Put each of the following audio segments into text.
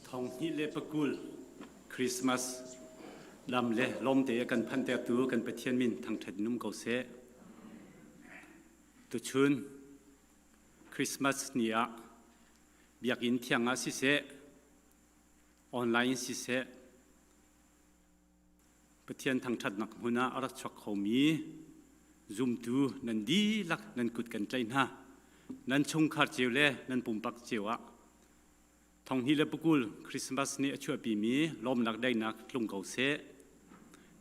Thonghnih le pakul Christmas lam le lawmte a kan phantertu kan Pathian min thangṭhat in um ko seh. Tuchun Christmas ni ah biakinn thiang ah siseh, online siseh, Pathian thangṭhatnak hmun ah a rak chuak khomi zumtu nan dihlak nan kut kan tlaih hna. Nan chungkhar cio le nan pumpak cio ah thonghnih le pakul Christmas nih a chuahpimi lawmnak daihnak tlung ko seh.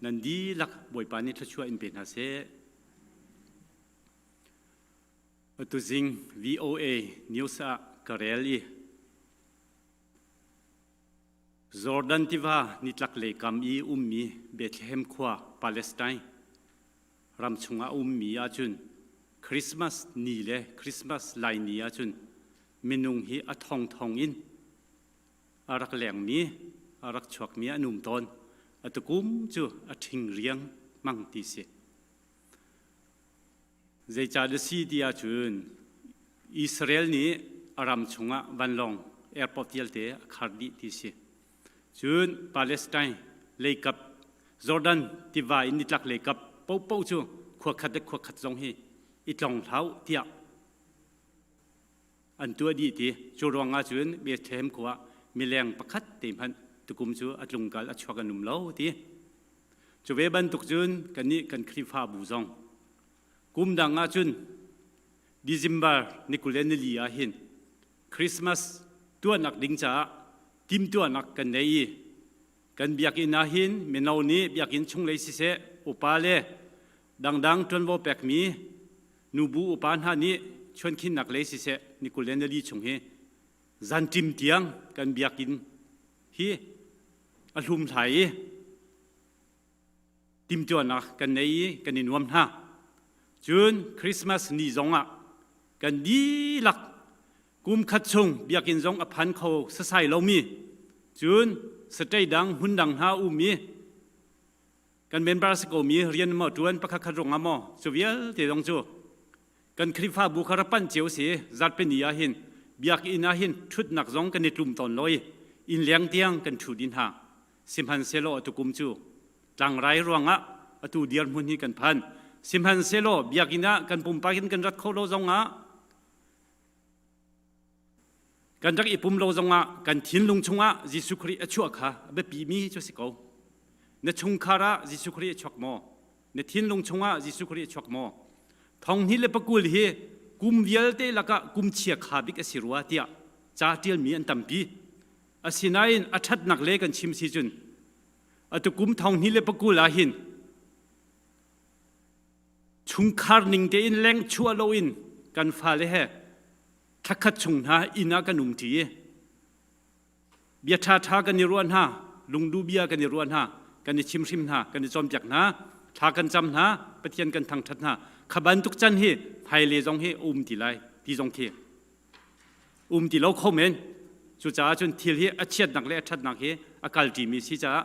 Nan dihlak Bawipa nih thluachuah in pe hna seh. Atu zing VOA News ah ka rel i Jordan tiva nitlaklei kam i ummi Bethlehem khua Palestine ram chungah a ummi ahcun Christmas ni le Christmas lai ni ahcun minung hi a thongthong in a rak lengmi, a rak chuakmi an um tawn. Atukum cu a ṭhing riang mang ti si. Zeicah na si ti ahcun Israel nih a ram chungah vanlawng airport vialte a khar dih ti si. Cun Palestine leikap Jordan tiva in nitlak leikap paohpaoh cu khua khat le khua khat zong hi i tlong hlah u tiah an tuah dih ti. Cu ruangah cun Bethlehem khua mileng pakhat te hmanh tukum cu a tlungkal a chuak an um lo ti. Cu ve bantuk cun kannih kan Khrihfabu zong kum dang ah cun December ni 20 le nili ah hin Christmas tuahnak ding caah timtuahnak kan nei i kan biakinn ah hin mino nih biakinn chunglei siseh upa le dangdang ṭuanvo pekmi nubu upa hna nih chuankhinnak lei siseh ni 20 le nili chung hi zanṭim tiang kan biakinn hi a hlumhlai i timtuahnak kan nei i kan i nuam hna. Cun Christmas ni zongah kan dihlak kum khat chung biakinn zong a phan kho sasai lomi cun satei dang hmun dang hna um i kan member si komi rian maw ṭuan pakhat khat ruangah maw cu vialte zong cu kan Khrihfabu kha rak panh cio si zarhpini ah hin biakinn ah hin ṭhutnak zong kan i tlum tawn lo i inn leng tiang kan ṭhu dih hna. Sihmanhsehlaw atu kum cu tlangrai ruangah atu dirhmun hi kan phan. Sihmanhsehlaw biakinn ah kan pumpak in kan rat kho lo zongah kan rak i pum lo zongah kan thinlung chungah Jesuh Khrih a chuah kha a biapimi cu a si ko. Na chungkhar ah Jesuh Khrih a chuak maw? Na thinlung chungah Jesuh Khrih a chuak maw? Thonghnih le pakul hi kum vialte lakah kum chia kha bik a si rua tiah ca ṭialmi an tampi. Asinain a ṭhatnak le kan chim si cun atu kum thonghnih le pakul ah hin chungkhar ning tein leng chuah loin kan fale he thlakhat chung hna inn ah kan umṭi i bia ṭhaṭha kan i ruah hna, lungduh bia kan i ruah hna, kan i chimhrim hna, kan i cawnpiak hna, thla kan cam hna, Pathian kan thangṭhat hna. Kha bantuk can hi hmailei zong hi a um ti lai ti zong khi um ti lo kho men. Cucaah cun thil hi a chiatnak le a ṭhatnak hi a kalṭimi si caah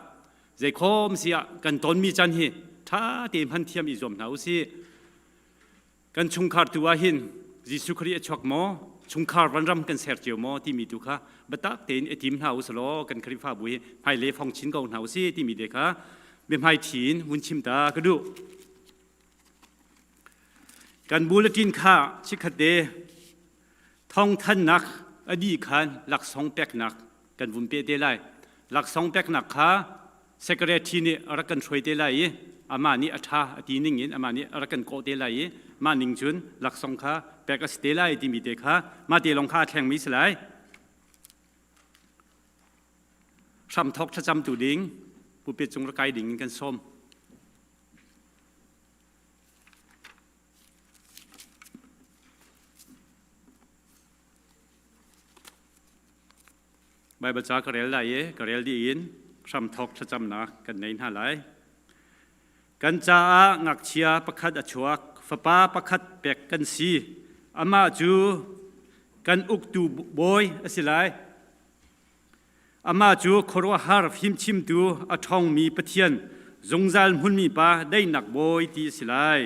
zeikhom si ah kan tonmi can hi ṭha tein hman thiam i zuam hna u sih. Kan chungkhar tu ah hin Jesuh Khrih a chuak maw? Chungkhar vanram kan ser cio maw? timi tu kha biatak tein i tim hna u selaw kan Khrihfabu hi hmailei fong chin ko hna u sih timi te kha biahmai thi in vun chim ta ka duh. Kan bulletin kha chikkhat te thawngthannak a dih khan laksawng peknak kan vun pe te lai. Laksawng peknak kha secretary nih a rak kan hruai te lai i amah nih a ṭha a ti ning in amah nih a rak kan kawh te lai i mah ning cun laksawng kha pek a si te lai timi te kha mah te lawng kha a thlengmi si lai. Hramthawk thlacamtu ding pulpit cung rak kai ding in kan sawm. Baibal ca ka rel lai i ka rel dih in. hramthawk thlacamnak kan nei hna lai. Kan caah ngakchia pakhat a chuak, fapa pakhat pek kan si. Amah cu kan uktu bawi a si lai. Amah cu khuaruahhar fimchimtu a ṭhawngmi Pathian, zungzal hmunmi Pa, daihnak bawi ti a si lai.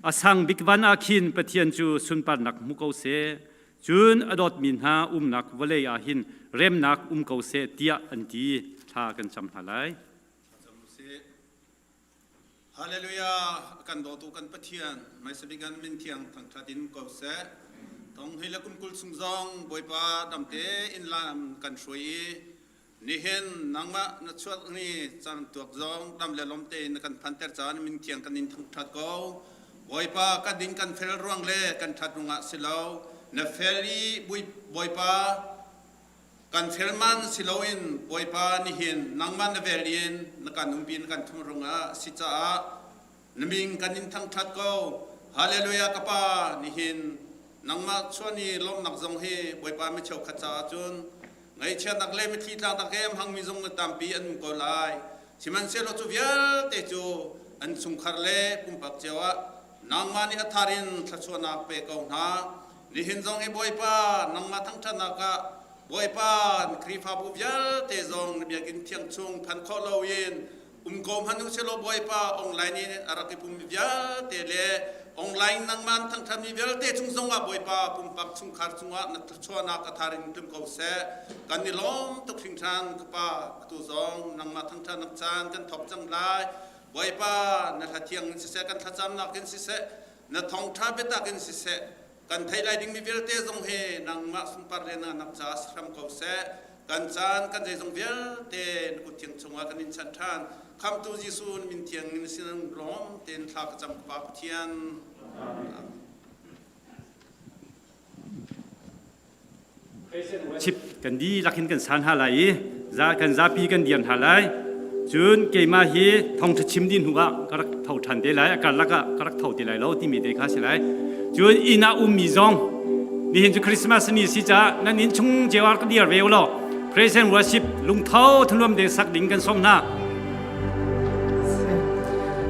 A sang bik van ah khin Pathian cu sunparnak hmu ko seh, cun a dawtmi hna umnak vawlei ah hin remnak um ko seh tiah an ti. Thla kan cam hna lai. Hallelujah! Kan dawtu kan Pathian, hmaisabik an min thiang thangṭhat in ko seh. Thong hi le kum 20 chung zong Bawipa damte in lam kan hruai i Nihin nangmah na chuak ni caan tuak zong dam le lawm tein na kan phanter caan min thiang kan in thangṭhat ko. Bawipa kan din kan fel ruang le kan ṭhat ruangah si lo. Na fel i Bawipa kan fel man si loin Bawipa nihin nangmah na vel in na kan umpi na kan thum ruangah si caah na min kan in thangṭhat ko. Hallelujah ka pa nihin nangmah chuan i lawmhnak zong hi Bawipa mi cheukhat caah cun Ngaihchiatnak le mitthli tlaknak he hmangmi zong tampi an um ko lai. Sihmanhsehlaw cu vialte cu an chungkhar le pumpak cio ah nangmah nih a thar in thluachuahnak pe ko hna. Nihin zong hi Bawipa nangmah thangṭhatnak ah Bawipa Khrihfabu vialte zong na biakinn thiang chung phan khawh loin um ko hmanh u silaw Bawipa online in a rak i pummi vialte le online nangmah thangṭhatmi vialte cung zongah Bawipa pumpak chungkhar cungah na thluachuahnak a thar in tlung ko seh. Kan i lawm tuk hringhran ka Pa atu zong nangmah thangṭhatnak caan kan thawk cang lai. Bawipa na hla thiang in siseh kan thlacamnak in siseh na thawngṭha biatak in siseh kan theih lai dingmi vialte zong hi nangmah sunpar le nak caah si hram ko seh. Kan caan kan zeizong vialte na kut thiang chungah kan in chanh ṭhan. Khamhtu Jesuh min thiang in sin lawm tein thla ka cam ka Pa Pathian. Chip kan dihlak in kan san hna lai i za kan zapi kan dir hna lai. Cun keimah hi thawngṭha chim dih hnu ah ka rak tho ṭhan te lai, a karlak ah ka rak tho te lai lo timi te kha si lai. Cun inn ah ummi zong nihin cu Christmas ni si caah nan inn chung cio ah ka dir ve u law praise and worship lungtho thanuam te sak ding kan sawm hna.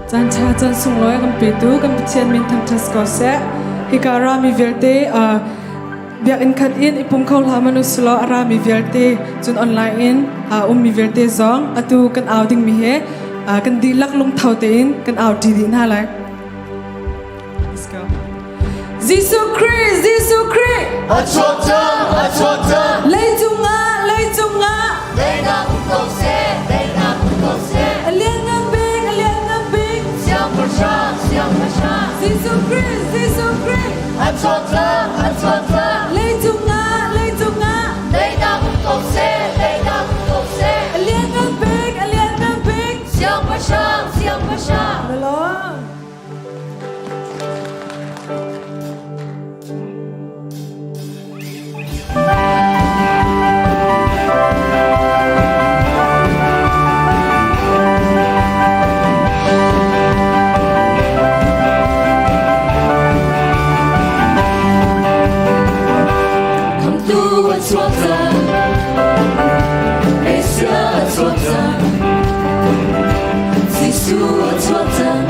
Caan ṭha caan sunglawi kan petu kan Pathian min thangṭhat ko seh. Hika rami vialte biakinn khat in i pum kho hlah man usulaw a rami vialte cun online in ummi vialte zong atu kan au dingmi he kan dihlak lungtho tein kan au ṭi dih hna lai. Let's go. Jesuh Christ, Jesuh Christ. A chuak cang, a chuak cang. Leicung ah, leicung ah. Daihnak um ko seh, daihnak um ko seh. A lianngan bik, a lianngan bik. Siangpahrang, siangpahrang. Jesuh Christ, Jesuh Christ. A chuak cang, a chuak cang. Leicung ah, leicung ah. Daihnak um ko seh, daihnak um ko seh. A lianngan bik, a lianngan bik. Siangpahrang, siangpahrang. Lalawm. Khamtu an chuak cang, Messiah an chuak cang, Jesuh an chuak cang.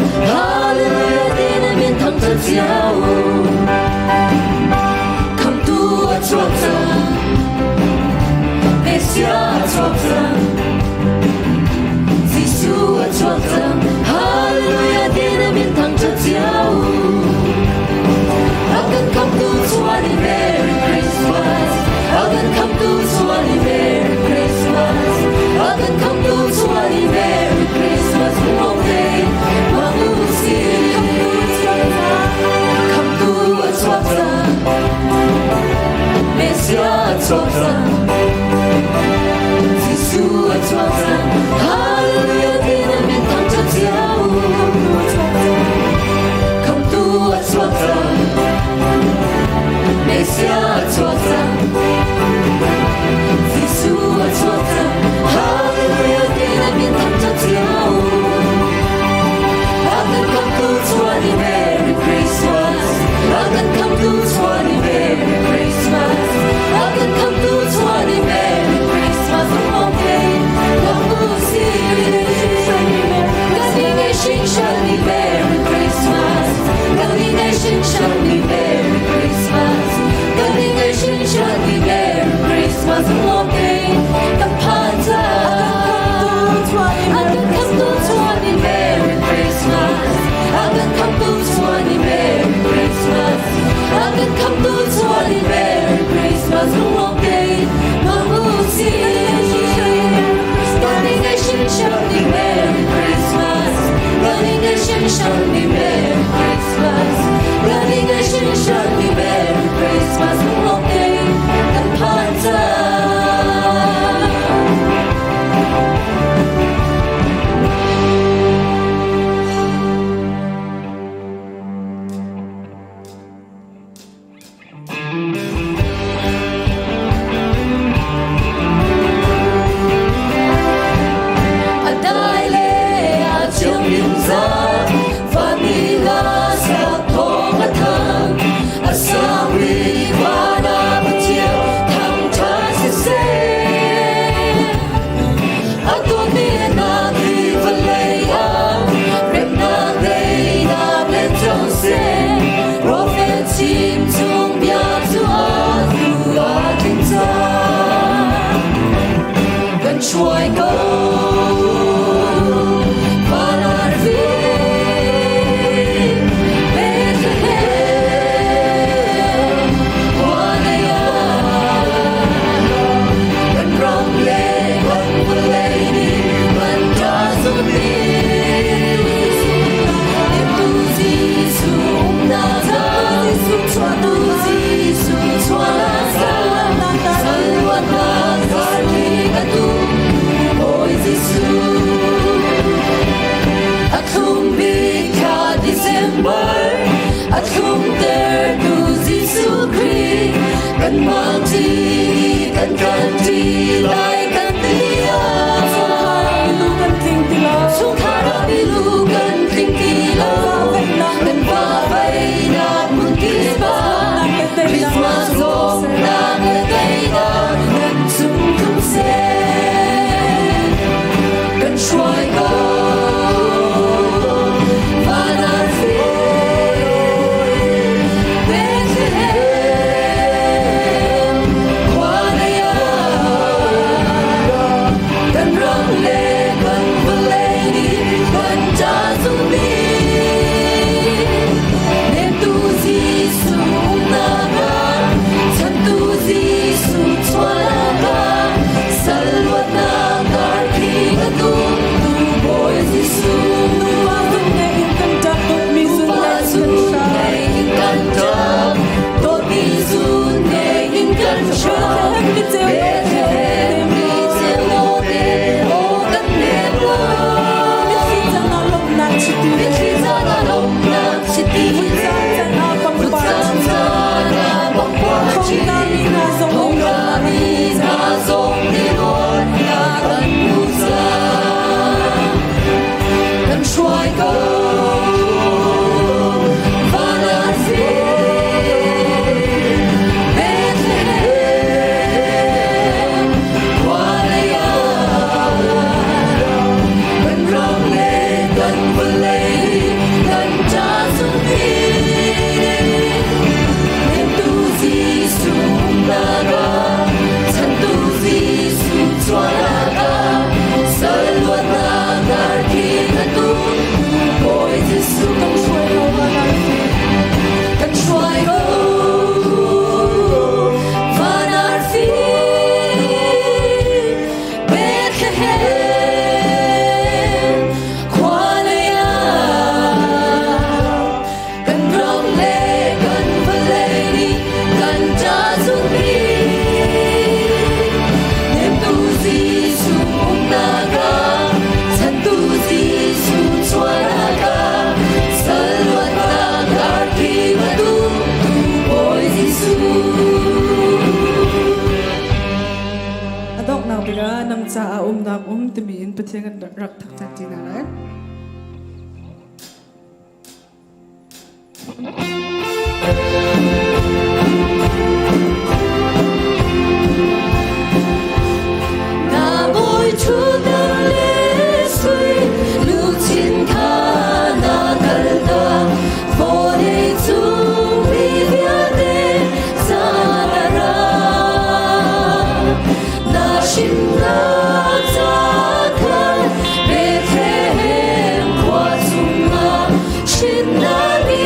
si kan kan ti lai kan ti Chungkhar ah milu kan tling ti lo. Chungkhar ah milu kan tling ti lo. Kan va veinak hmun kip ah Christmas lawmhnak le teinak nan cung tlung seh. Kan hruai ko van arfi Bethlehem khua lei ah kan ram le kan vawlei nih kan ca zungmi Nemtu Jesuh umnak ah chantu Jesuh chuahnak ah sal luatnak arfi ka tum tu Bawi Jesuh. Nupa zun ngei in kan ṭap, dawtmi zun Nupa ngei in kan zun hram. ngei in kan ṭap, dawtmi zun ngei in kan hram. Bethlehem ni ceu Bethlehem ni ceu nawn aw kan nem lai. Mitthli caan ah lawmhnak chiti le Mitthli caan ah lawmhnak chiti Vutcam caan ah pangpar Vutcam caan ah pangpar Thongtla mi hna zong nih Thongtla mi hna zong nih luatnak an hmu cang. Kan hruai ko van arfi Bethlehem khua lei ah kan ram le kan vawlei kan ca zungpi Nemtu Jesuh umnak ah chantu Jesuh chuahnak ah sal luatnak arfi na tum Bawi Jesuh. Kan hruai ko van arfi. Kan hruai ko van arfi Bethlehem khua lei ah kan ram le kan vawlei nih kan ca zungpi Nemtu Jesuh umnak ah chantu Jesuh chuahnak ah sal luatnak arfi va tum tu Bawi Jesuh. A donghnak bik ah nang caah umnak um timi in Pathian kan rak thangṭhat ṭi hna lai. Na bawi ṭhutdan le sui luchin kha na kaltak vawlei cung mi vialte caan a ra. Na hrimhnak ca khan Bethlehem khua chungah hrin na ni.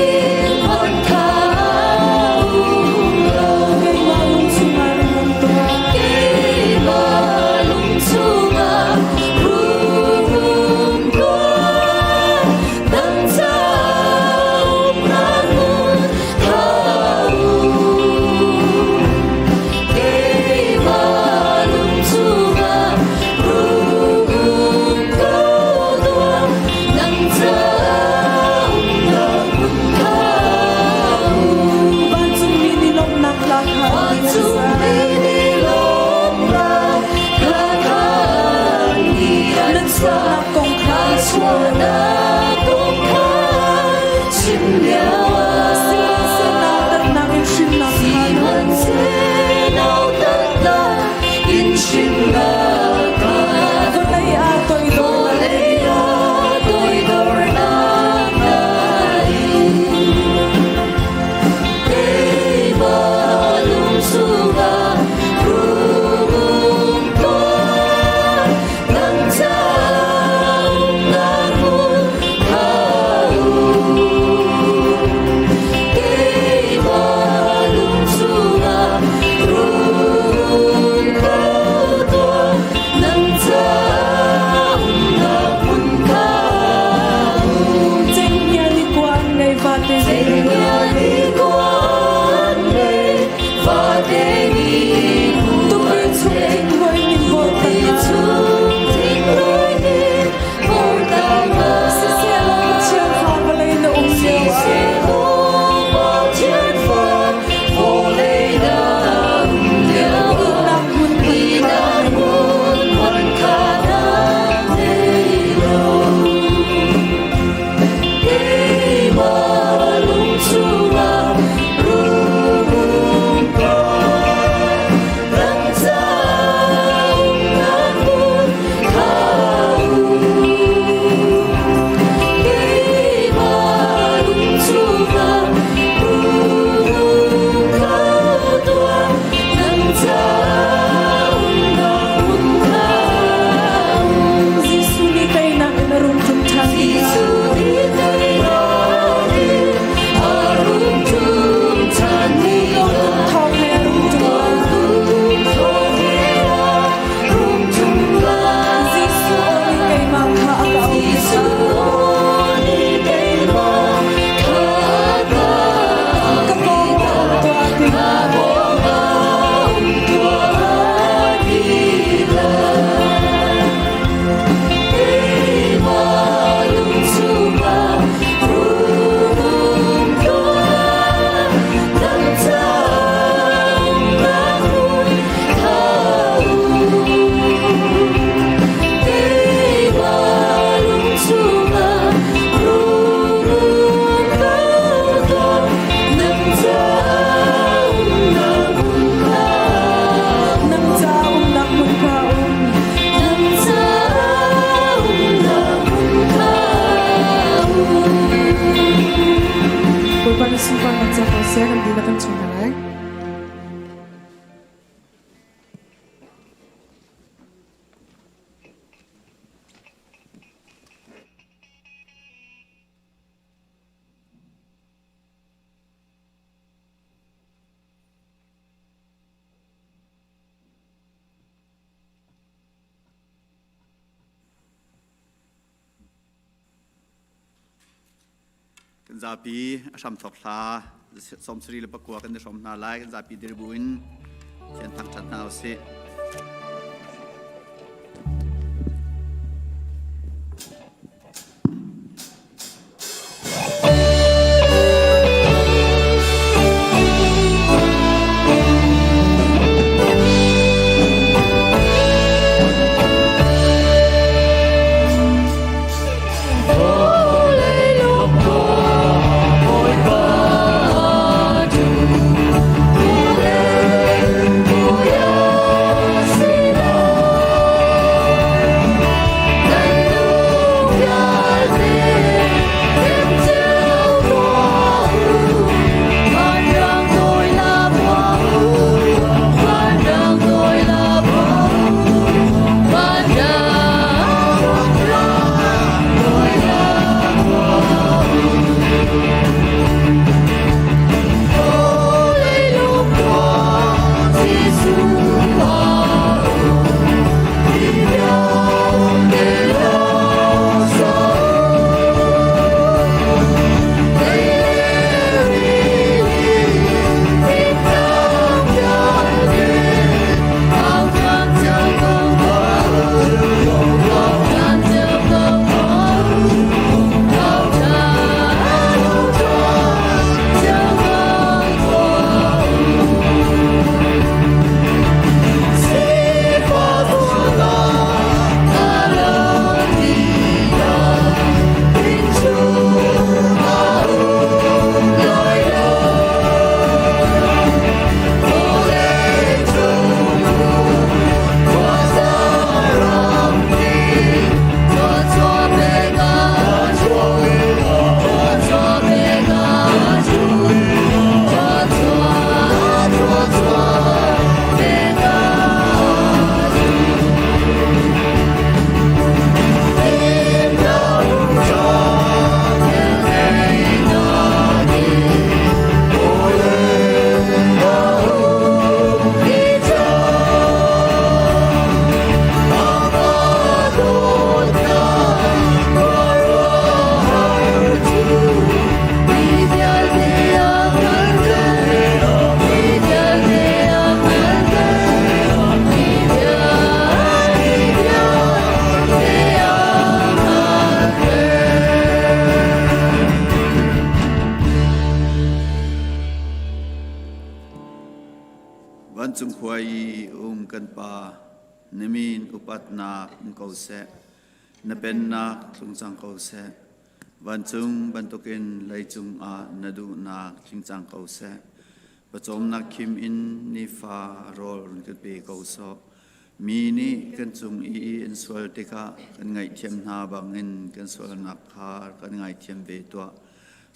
seh kan dihlak kan chung hna lai. Kan zapi a hramthawk hla 29 kan i hrawm hna lai. Kan zapi dir buin Pathian thangṭhat hna usih. Vancung khua i um kan Pa, na min upatnak um ko seh. Na pennak tlung cang ko seh. Vancung bantukin leicung ah na duhnak tling cang ko seh. Pawcawmnak khim in nifa rawl run kan pe ko sawh. Mi nih kan cung i an sual tikah kan ngaihthiam hna bangin kan sualnak kha kan ngaithiam ve tuah.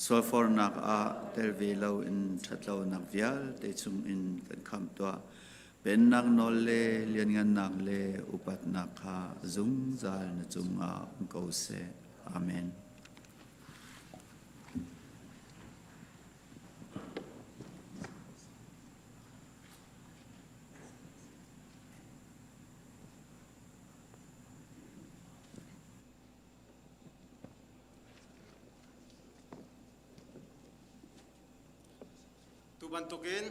Sualfornak ah tel ve loin ṭhatlonak vialte chungin kan khamh tuah. Pennak nawl le lianngannak le upatnak kha zungzal na cungah um ko seh. Amen. Tu bantukin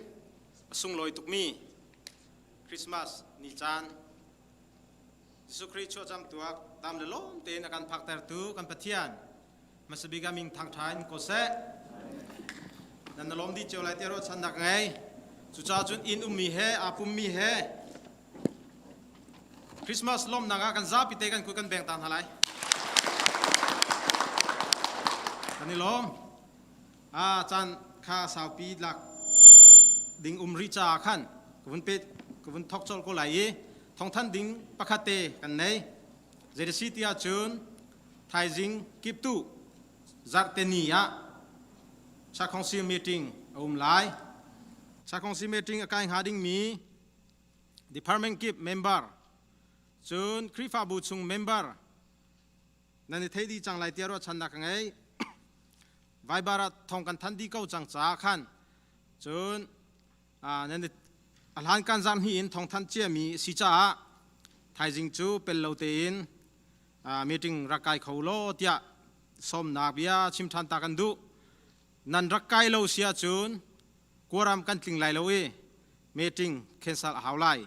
a sunglawi tukmi Christmas ni caan Jesuh Khrih chuahcam tuak tam le lawm tein a kan phaktertu kan Pathian hmasabik ah min thangṭha in ko seh. Nan na lawm dih cio lai tiah ruahchannak ngei. Cucaah cun inn ummi he aa pummi he Christmas lawmnak ah kan zapi te kan kut kan beng ta hna lai. Kan i lawm. A caan kha saupi lak ding um rih caah khan ka vun pet ka vun thok colh ko lai i thawngthanh ding pakhat te kan nei. Zeiti ti ahcun thaizing kiptu zarhte ni ah Chakhongsi meeting a um lai. Chakongsi meeting a kai hnga dingmi department kip member cun Khrihfabu chung member nan i thei dih cang lai tiah ruahchannak ka ngei. Viber ah thong kan than dih ko cang caah khan cun nan a hlankan zarh hnih in thawngthanh ciami si caah thaizing cu pel lo tein meeting rak kai kho law tiah sawmnak bia chim ṭhan ta kan duh. Nan rak kai lo si ahcun quorum kan tling lai lo i meeting cancel a hau lai.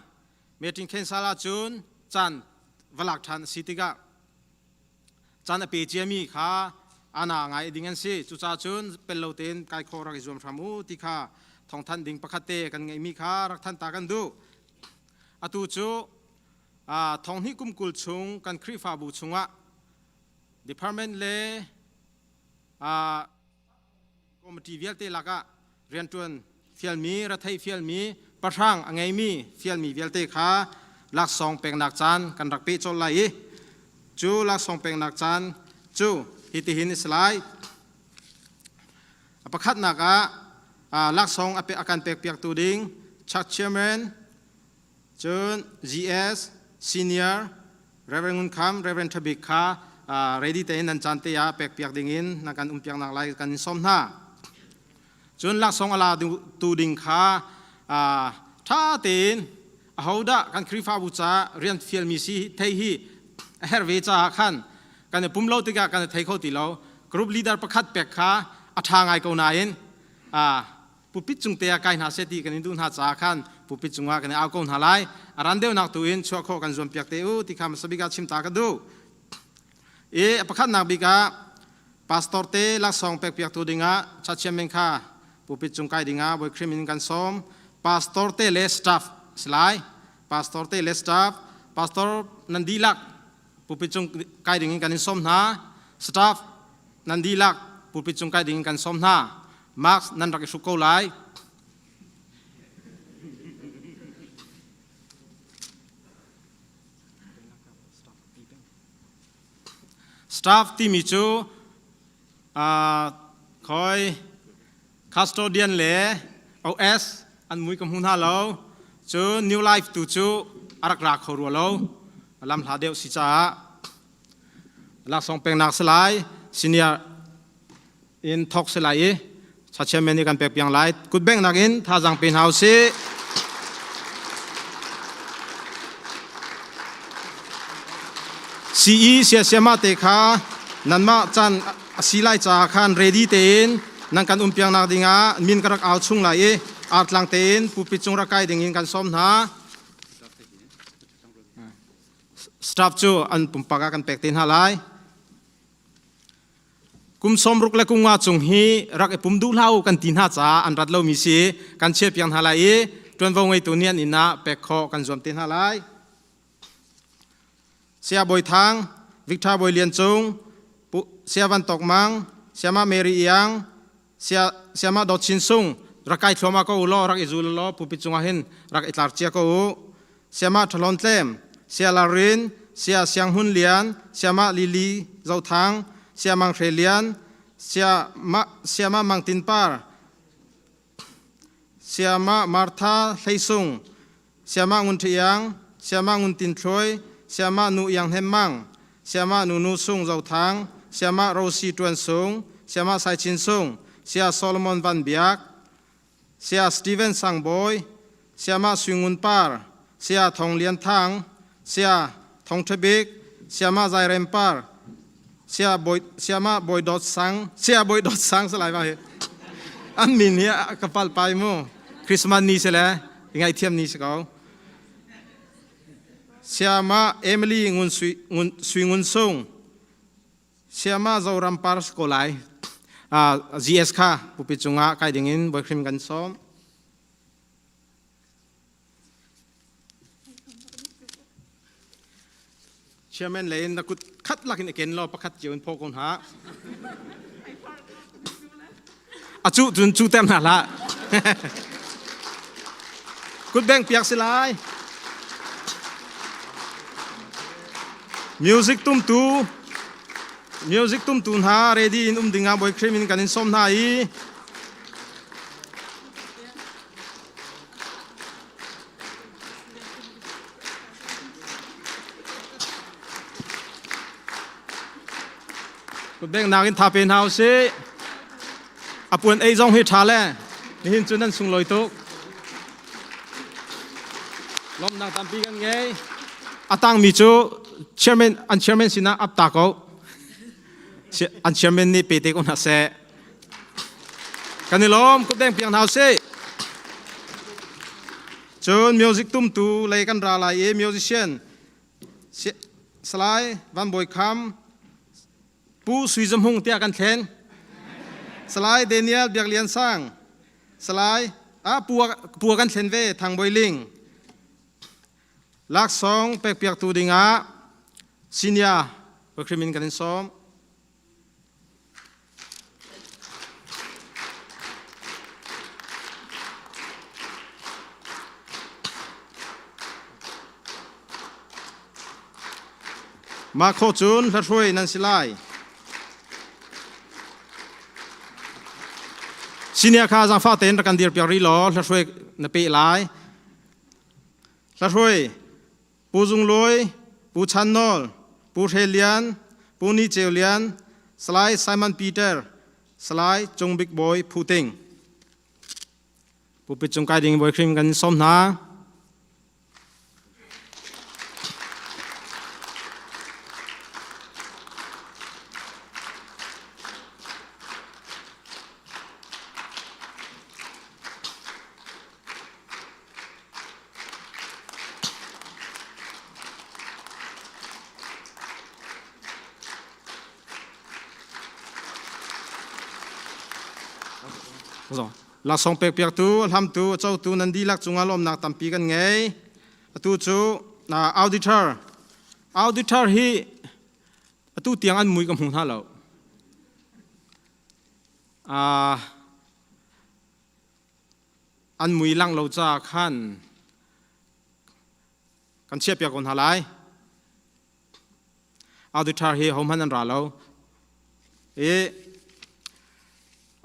Meeting cancel ahcun caan va lak ṭhan a si tikah caan a pe ciami kha ana ngai ding an si. Cucaah cun pel lo tein kai khawh rak i zuam hram u ti kha thawngthanh ding pakhat te kan ngeihmi kha rak thanh ta kan duh. Atu cu thonghnih kum 20 chung kan Khrihfabu chungah department le committee vialte lakah rianṭuan fialmi, rathei fialmi, pahrang a ngeimi fialmi vialte kha laksawng peknak caan kan rak peh colh lai i cu laksawng peknak caan cu hitihin a si lai. A pakhatnak ah laksawng a kan pekpiaktu ding church chairman Cun GS, Senior, Reverend Ngun Kham, Reverend Tha Bik kha ready tein nan caan te ah pekpiak dingin nan kan umpiak nak lai kan in sawm hna. Cun laksawng a la tu ding kha ṭha tein ahodah kan Khrihfabu ca rian fialmi si thei hi a herh ve caah khan kan i pum lo tikah kan i thei kho ti lo. Group leader pakhat pek kha a ṭha ngai ko nain pulpit cung te ah kai hna seh ti kan in duh hna caah khan pulpit cungah kan i au ko hna lai. A ran deuhnak tu in chuah khawh kan zuam piak te u ti kha hmasa bik ah chim ta ka duh. I a pakhatnak bik ah pastor te laksawng pek piak tu dingah chachiam men kha pulpit cung kai dingah Bawi Khrih min kan sawm. Pastor te le staff si lai. Pastor te le staff, pastor nan dihlak pulpit cung kai ding in kan in sawm hna. Staff nan dihlak pulpit cung kai ding in kan sawm hna. Mask nan rak i hruk ko lai. Staff timi cu khoi custodian le OS an mui ka hmu hna lo. Cu New Life tu cu a rak ra kho rua lo. Lam hla deuh si caah laksawng peknak si lai. Senior in thawk si lai i chachiamen nih kan pek piang lai. Kutbengnak in thazaang pe hna usih. CE siasiama te kha nanmah caan a si lai caah khan ready tein nan kan um piangnak dingah min ka rak au chung lai i artlang tein pulpit cung rak kai dingin kan sawm hna. Staff cu an pumpak ah kan pek te hna lai. Kum 60 le kum nga cung hi rak i pum duh hlah u kan ti hna caah an rat lomi si kan chiahpiak hna lai i ṭuanvo ngeitu nih an inn ah pek khawh kan zuam te hna lai. Saya Bawi Thang, Victor Bawi Lian Cung, Saya Van Tawk Mang, Sayama Mary Iang, Sayama Dawt Chin Sung, rak kai thluahmah ko u law rak i zul law pulpit cungah hin rak i tlar cia ko u. Sayama Ṭhalon Tlem, Saya Larin, Saya Siang Hmun Lian, Sayama Lily Zo Thang, Saya Mang Hre Lian, Sayama Mang Tin Par, Sayama Martha Hlei Sung, Sayama Ngun Ṭhi Iang, Sayama Ngun Tin Thluai, Sayama Nu Iang Hnem Mang, Sayama Nunu Sung Zo Thang, Sayama Rosi Ṭuan Sung, Sayama Sai Chin Sung, Saya Solomon Van Biak, Saya Steven Sang Bawi, Sayama Sui Ngun Par, Saya Thong Lian Thang, Saya Thong Ṭha Bik, Sayama Zai Rem Par, Saya Bawi Sayama Bawi Dawt Sang, Saya Bawi Dawt Sang salai ma hi. An min hi ka pal pai mu. Christmas ni se le ngaihthiam ni si ko. Sayama Emily Ngun Sui Ngun Sui Ngun Sung, Sayama Zoram Par ko lai. GS kha pupi cungah kai dingin boyfriend kan sawm. Chairman le in na kut khat lakin i ken law pakhat cio in phaw ko hna. A cu cun cu tem hna hlah. Kut beng piak si lai. Music tumtu music tumtu hna ready in um dingah Bawi Khrih min kan in sawm hna i. Kutbengnak in tha pe hna usih. A puan ei zong hi ṭha le nihin cu nan sunglawi tuk. Lawmhnak tampi kan ngei. A tangmi cu chairman an chairman sinah ap ta ko. An chairman nih pe te ko hna seh. Kan i lawm kutbeng piak hna usih. Cun music tumtu lei kan ra lai i musician Salai Van Bawi Kham, Pu Sui Za Hmung tiah kan thlen. Salai Daniel Biak Lian Sang, Salai ah Pu kan thlen ve Thang Bawi Ling. Laksawng pekpiaktu dingah senior Krim in kan in sawm. Mah khawh cun hlahruai nan si lai. Senior kha zaangfah tein rak kan dirpiak rih law hlahruai na peh lai. Hlahruai Pu Zung Luai, Pu Chan Nawl, Pu Hre Lian, Pu Ni Ceu Lian, Salai Simon Peter, Salai Cung Bik Bawi Phu Ting. Pulpit cung kai ding Bawi Khrih kan sawm hna. Laksawng pekpiaktu, a hlamtu, a cotu nan dihlak cungah lawmnak tampi kan ngei. Atu cu auditor. Auditor hi atu tiang an mui ka hmu hna lo. An mui lang lo caah khan kan chiahpiak ko hna lai. Auditor hi hohmanh an ra lo. I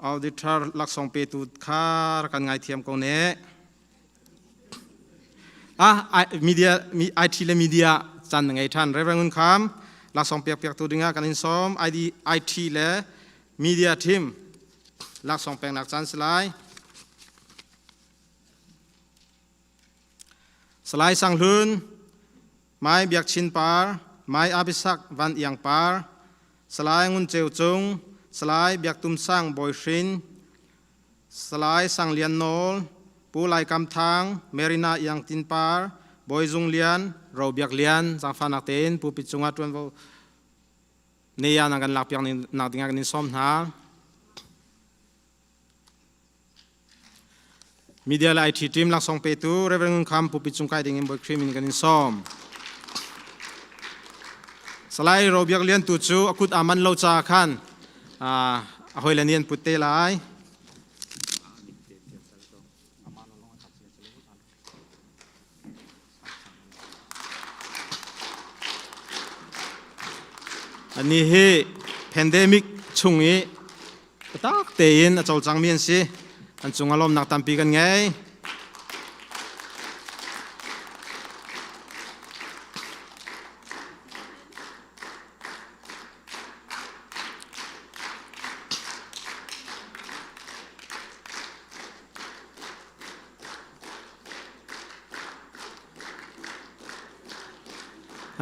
auditor laksawng petu kha kan ngaithiam ko ne. Ah, media, IT le media caan na ngei ṭhan. Reverend Ngun Kham, laksawng pek piaktu dingah kan in sawm. ID, IT le media team laksawng peknak caan si lai. Salai Sang Hlun, Mai Biak Chin Par, Mai Abisak Van Iang Par, Salai Ngun Ceu Cung, Salai Biak Tum Sang Bawi Hrin, Salai Sang Lian Nawl, Pu Lai Kam Thang, Marina Iang Tin Par, Bawi Zung Lian, Ro Biak Lian, zaangfahnak tein Pu Pi cungah ṭuanvo Neya na kan lakpiak nak dingah kan in sawm hna. Media le IT team laksawng petu Reverend Ngun Kham Pupi cung kai ding in Bawi Khrih min kan in sawm. Salai Robiak Lian tu cu a kut aa man lo ca khan a hoi le nian put te lai. Ani hi pandemic chung i tak tein a cawlcangmi an si. An cung ah lawmnak tampi kan ngei.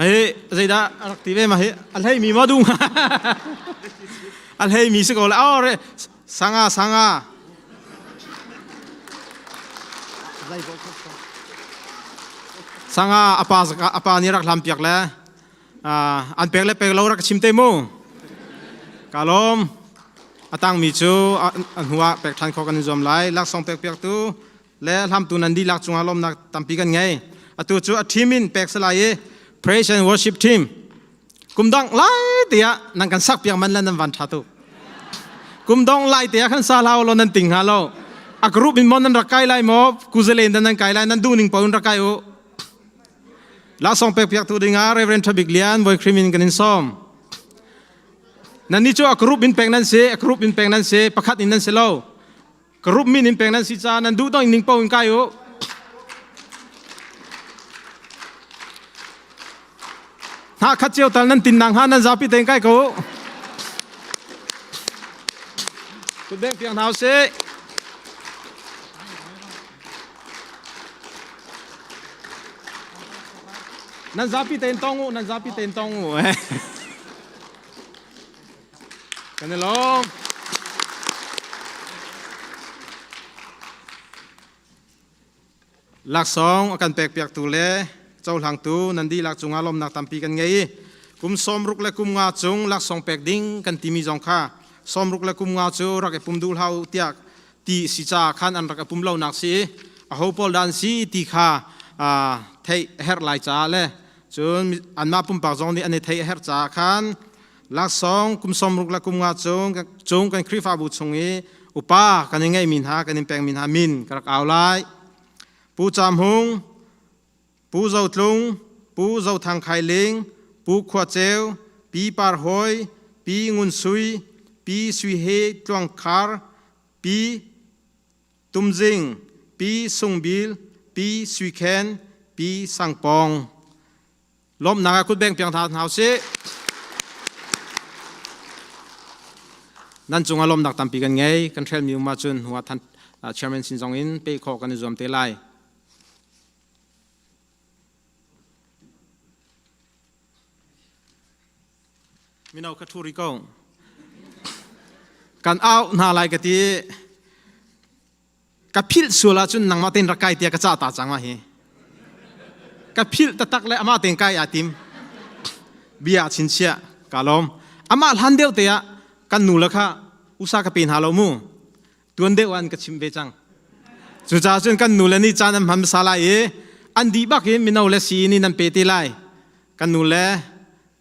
Hei zeidah a rak ti ve ma hi a hlei mi maw dung a hlei mi si ko la oh re sanga sanga sanga apa apa ni rak hlam piak le an pek le pek lo rak chim te mu ka lawm a tangmi cu a hnuah pek ṭhan kho kan in zuam lai laksawng pek piak tu le hlamtu nan dihlak cungah lawmnak tampi kan ngei atu cu a team in pek salai i praise and worship team kum dong lai tiah nan kan sak piak man le nan van tha tu kum dong lai tiah khan sa hlau lo nan ting hnga lo a group in mon nan rak kai lai maw kuzelen nan kai lai nan duh ning paun rak kai u Laksawng pekpiaktu dingah Reverend Thabik Lian Bawi Khrih min kan in sawm. Nan ni cu a group in pek nan si, a group in pek nan si, pakhat in nan si lo. Group min in pek nan si ca nan duh dong ning po in kai u. Hna khat cio tal nan tin nang ha nan zapi tein kai ko. Kutbeng piak hna usih. Nan zapi tein tong u, nan zapi tein tong u. Kan i lawm. Laksawng a kan pekpiaktu le cohlangtu nan dihlak cungah lawmnak tampi kan ngei i kum sawmruk le kum nga cung laksawng pek ding kan timi zong kha sawmruk le kum nga cu rak i pum duh hlah u tiah ti si caah khan an rak i pum lonak si i aho pawl dah an si ti kha theih a herh lai caah le cun anmah pumpak zong nih an i theih a herh caah khan Laksawng kum sawmruk le kum nga cung, cung kan Khrihfabu chung i upa kan i ngeihmi hna kan in pekmi hna min ka rak au lai. Pu Cam Hung, Pu Zo Tlung, Pu Zo Thang Khai Ling, Pu Khua Ceu, Pi Par Hoi, Pi Ngun Sui, Pi Sui He Tluang Khar, Pi Tum Zing, Pi Sung Bil, Pi Sui Khen, Pi Sang Pong. Lawmhnak ah kutbeng piang hna hna usih. Nan cungah lawmhnak tampi kan ngei. Kan hrelmi um ahcun hnu ah than chairman sin zong in peh khawh kan i zuam te lai. Mino ka ṭhu ri ko. Kan au hna lai ka ti. Ka philh sual ahcun nangmah tein rak kai tiah ka cah ta cang ma hi. Ka philh taktak le amah tein kai aa tim. Bia chinchiah ka lawm. Amah hlan deuh te ah kan nu le kha usa ka pe hna lo mu. Tuan deuh an ka chim ve cang. Cucaah cun kan nu le nih caan an hman hmasa lai i an dih bak in mino le sii nih nan pe te lai. Kan nu le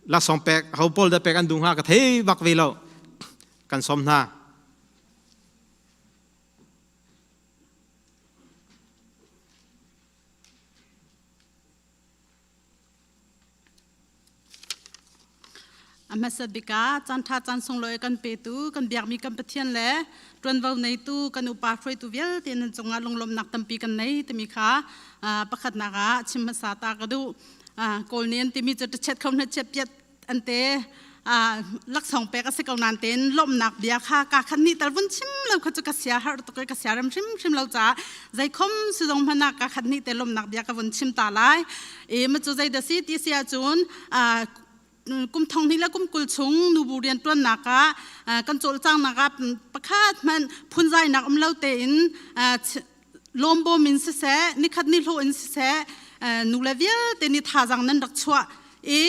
laksawng pek ho pawl dah pek an duh hnga ka thei bak ve lo. Kan sawm hna. A hmasa bik ah caanṭha caan sunglawi kan petu kan biakmi kan Pathian le ṭuanvo neitu kan upa hruaitu vialte nan cungah lunglawmhnak tampi kan nei timi kha pakhatnak ah chim hmasa ta ka duh. Kawl nih an timi cu ṭachet kho hna chiat piat an te laksawng pek a si ko nain tein lawmhnak bia kha ka khan nih tal vun chim lo kha cu ka sia har tuk i ka sia rem hrimhrim lo caah zeikhom si zong hmanh ah ka khat nih te lawmhnak bia ka vun chim ta lai i ma cu zei da si ti si ahcun kum thong hnih le kum 20 chung nubu rian ṭuannak ah kan cawlcangnak ah pakhat hmanh phunzainak um lo tein lawmbawm in siseh nikhat ni hlawh in siseh nule vialte nih thazaang nan rak chuah i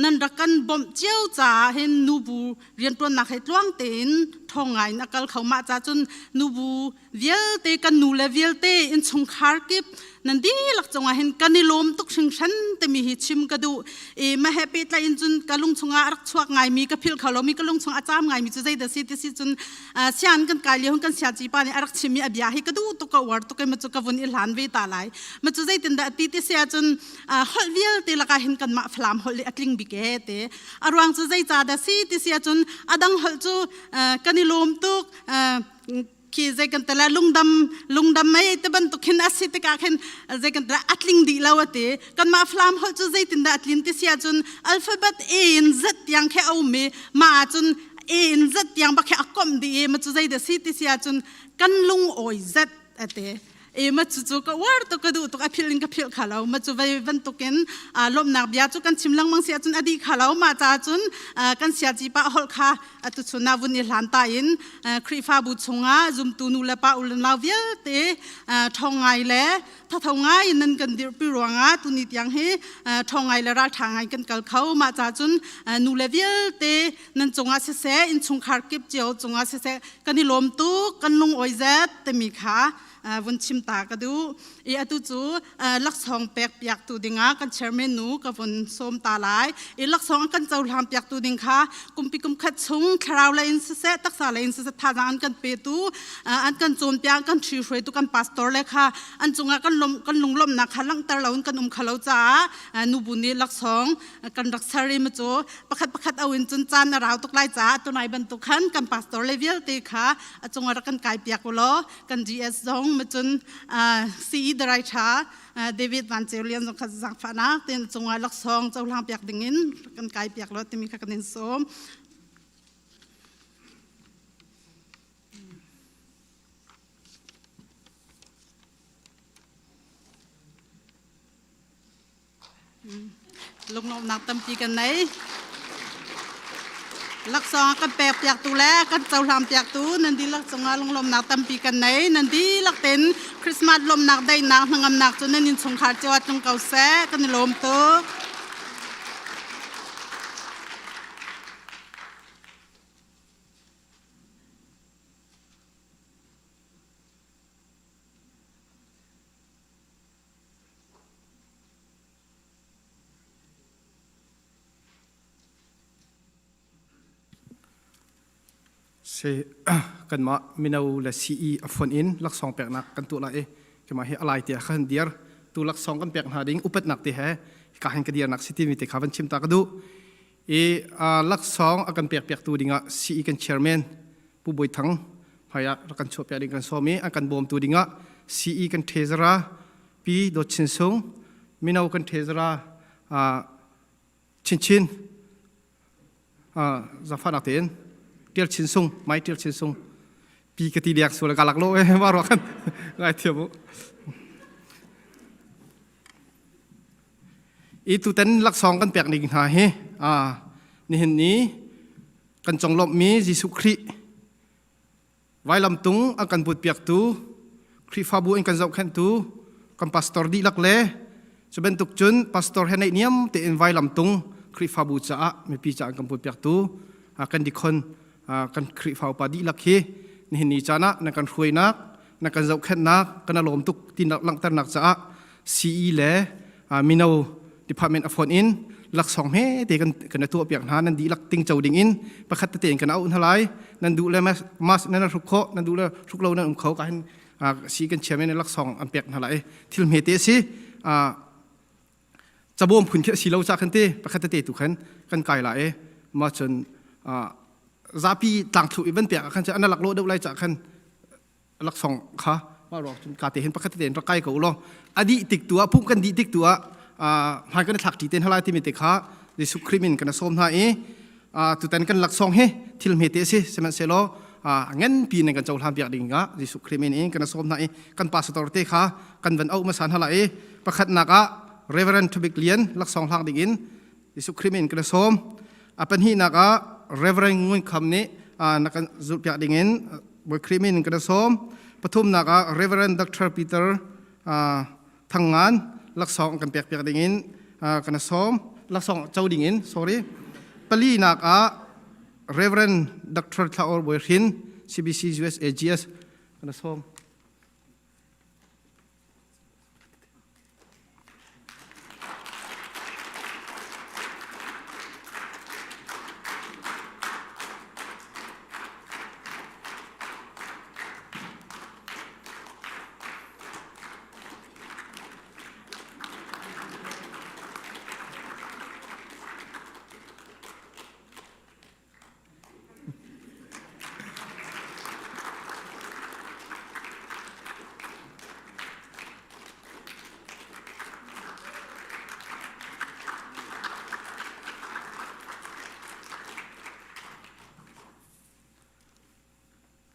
nan rak kan bawmh cio caah hin nubu rianṭuannak he tluang tein ṭhawng ngai in a kal kho mah ca cun nubu vialte kan nule vialte innchungkhar kip nan dihlak cungah hin kan i lawm tuk hringhran timi hi chim ka duh i mah he pehtlaih in cun ka lung chungah a rak chuak ngaimi ka philh kho lomi ka lung chungah a caam ngaimi cu zeidah si ti si cun sian kan kai lio kan siaci pa nih a rak chimmi a bia hi ka duh tuk ka uar tuk i ma cu ka vun i hlan ve ta lai ma cu zeitindah ti ti si ahcun holh vialte lakah hin kanmah Falam holh hi a tling bik e te a ruang cu zei ca dah si ti si ahcun a dang holh cu kan i lawm tuk khi zei kan tala lungdam lungdam mei te bantuk khin a si tikah khin zei kan tala a tling dih lo ati kanmah Falam holh cu zeitindah a tlin ti si ahcun alphabet A in Z tiang khi a um i mah ahcun A in Z tiang bak khi a komh dih i ma cu zei dah si ti si ahcun kan lung awi Z ati e ma cu cu ka uar tuk ka duh tuk a philh in ka philh kha lo ma cu vei bantukin lawmhnak bia cu kan chim lengmang si ahcun a dih kha lo mah ca cun kan siaci pa holh kha atu chun ah vun i hlan ta in Khrihfabu chungah zumtu nu le pa u le nau vialte ṭhawng ngai le thatho ngai in nan kan dirhpi ruangah tuni tiang hi ṭhawng ngai le ralṭha ngai kan kal kho mah ca cun nu le vialte nan cungah siseh innchungkhar kip cio cungah siseh kan i lawm tuk kan lung awi zet timi kha vun chim ta ka duh i atu cu laksawng pek piaktu dingah kan chairman nu ka vun sawm ta lai i laksawng an kan cohlang piaktu ding kha kumpi kum khat chung thlarau lei in siseh taksa lei in siseh thazaang an kan petu an kan cawnpiak an kan ṭhi hruaitu kan pastor le kha an cungah kan lom kan lunglawmhnak kha langhter lo in kan um kho lo caah nubu nih laksawng kan rak ser i ma cu pakhat pakhat au in cun caan a rau tuk lai caah tunai bantuk khan kan pastor le vialte kha a cungah rak kan kai piak u law kan GS zong macun CE darai tha David Van Ceu Lian zong kha zaangfahnak ten cungah laksawng cohlang piak dingin kan kai piak lo timi kha kan in sawm. Lunglawmhnak tampi kan nei. Laksawng a kan pek piaktu le kan cohlang piaktu nan dihlak cungah lunglawmhnak tampi kan nei. Nan dihlak tein Christmas lawmhnak daihnak hnangamnak cu nan innchungkhar cio ah tlung ko seh. Kan i lawm tuk. Si kanmah mino le CE a fonh in laksawng peknak kan tuah lai i keimah hi alai tiah khan dir tu laksawng kan pek hna ding upatnak te he ka hin ka dirnak si timi te kha van chim ta ka duh i laksawng a kan pek piaktu dingah CE kan chairman Pu Bawi Thang hmaiah rak kan chuahpiak ding kan sawm i an kan bawmtu dingah CE kan treasurer Pi Dawt Chin Sung mino kan treasurer Chinchin zaangfahnak tein Tial Chin Sung Mai Tial Chin Sung pi ka ti diak sual ka lak lo eh ma ruah kan ngai thiam u i tuten laksawng kan pek ning hna hi nihin ni kan conglawmhmi Jesuh Khrih vailamtung a kan butpiaktu Khrihfabu in kan zohkhenhtu kan pastor dihlak le cu bantuk cun pastor he naihniam tein vailamtung Khrihfabu caah mipi caah kan butpiaktu kan dikhon kan Khrihfa upa dihlak hi nihin ni caan ah nan kan hruainak nan kan zohkhenhnak kan lawm tuk ti langhternak caah CE le mino department a phone in laksawng he te kan kan tuah piak hna nan dihlak tingco ding in pakhat tete in kan auh hna lai nan duh le mas nan hruk kho nan duh le hruk lo nan um kho ka hin si kan chiam in laksawng an pek hna lai thil hme te si cabawm phun khi si lo cha khan te pakhat tete tu khan kan kai lai ma chun zapi tlangthlu i van pek khan an lak lo deuh lai cha khan laksawng kha mah ruang cun ka te hin pakhat tein rak kai ko law a dih tik tu ah pumh kan dih tik tu ah hmai kan thlak ṭi ten halai timi te kha Jesuh Khrih min kan sawm hna i tutan kan laksawng hi thil hme te si sihmanhsehlaw ngan pi nan kan cohlan piak ding ah Jesuh Khrih min in kan sawm hna i kan pastor te kha kan van auh hmasa hna lai i pakhatnak ah Reverend Thubik Lian laksawng hlang ding in Jesuh Khrih min kan sawm a pahnihnak ah Reverend Ngun Kham nih na kan zulhpiak ding in Bawi Khrih min kan sawm. Pathumnak ah Reverend Dr. Peter Thangngan laksawng kan pekpiak ding in kan sawm. Laksawng co ding in, sorry. Palinak ah Reverend Dr. Thlaor Bawi Hrin, CBC USAGS kan sawm.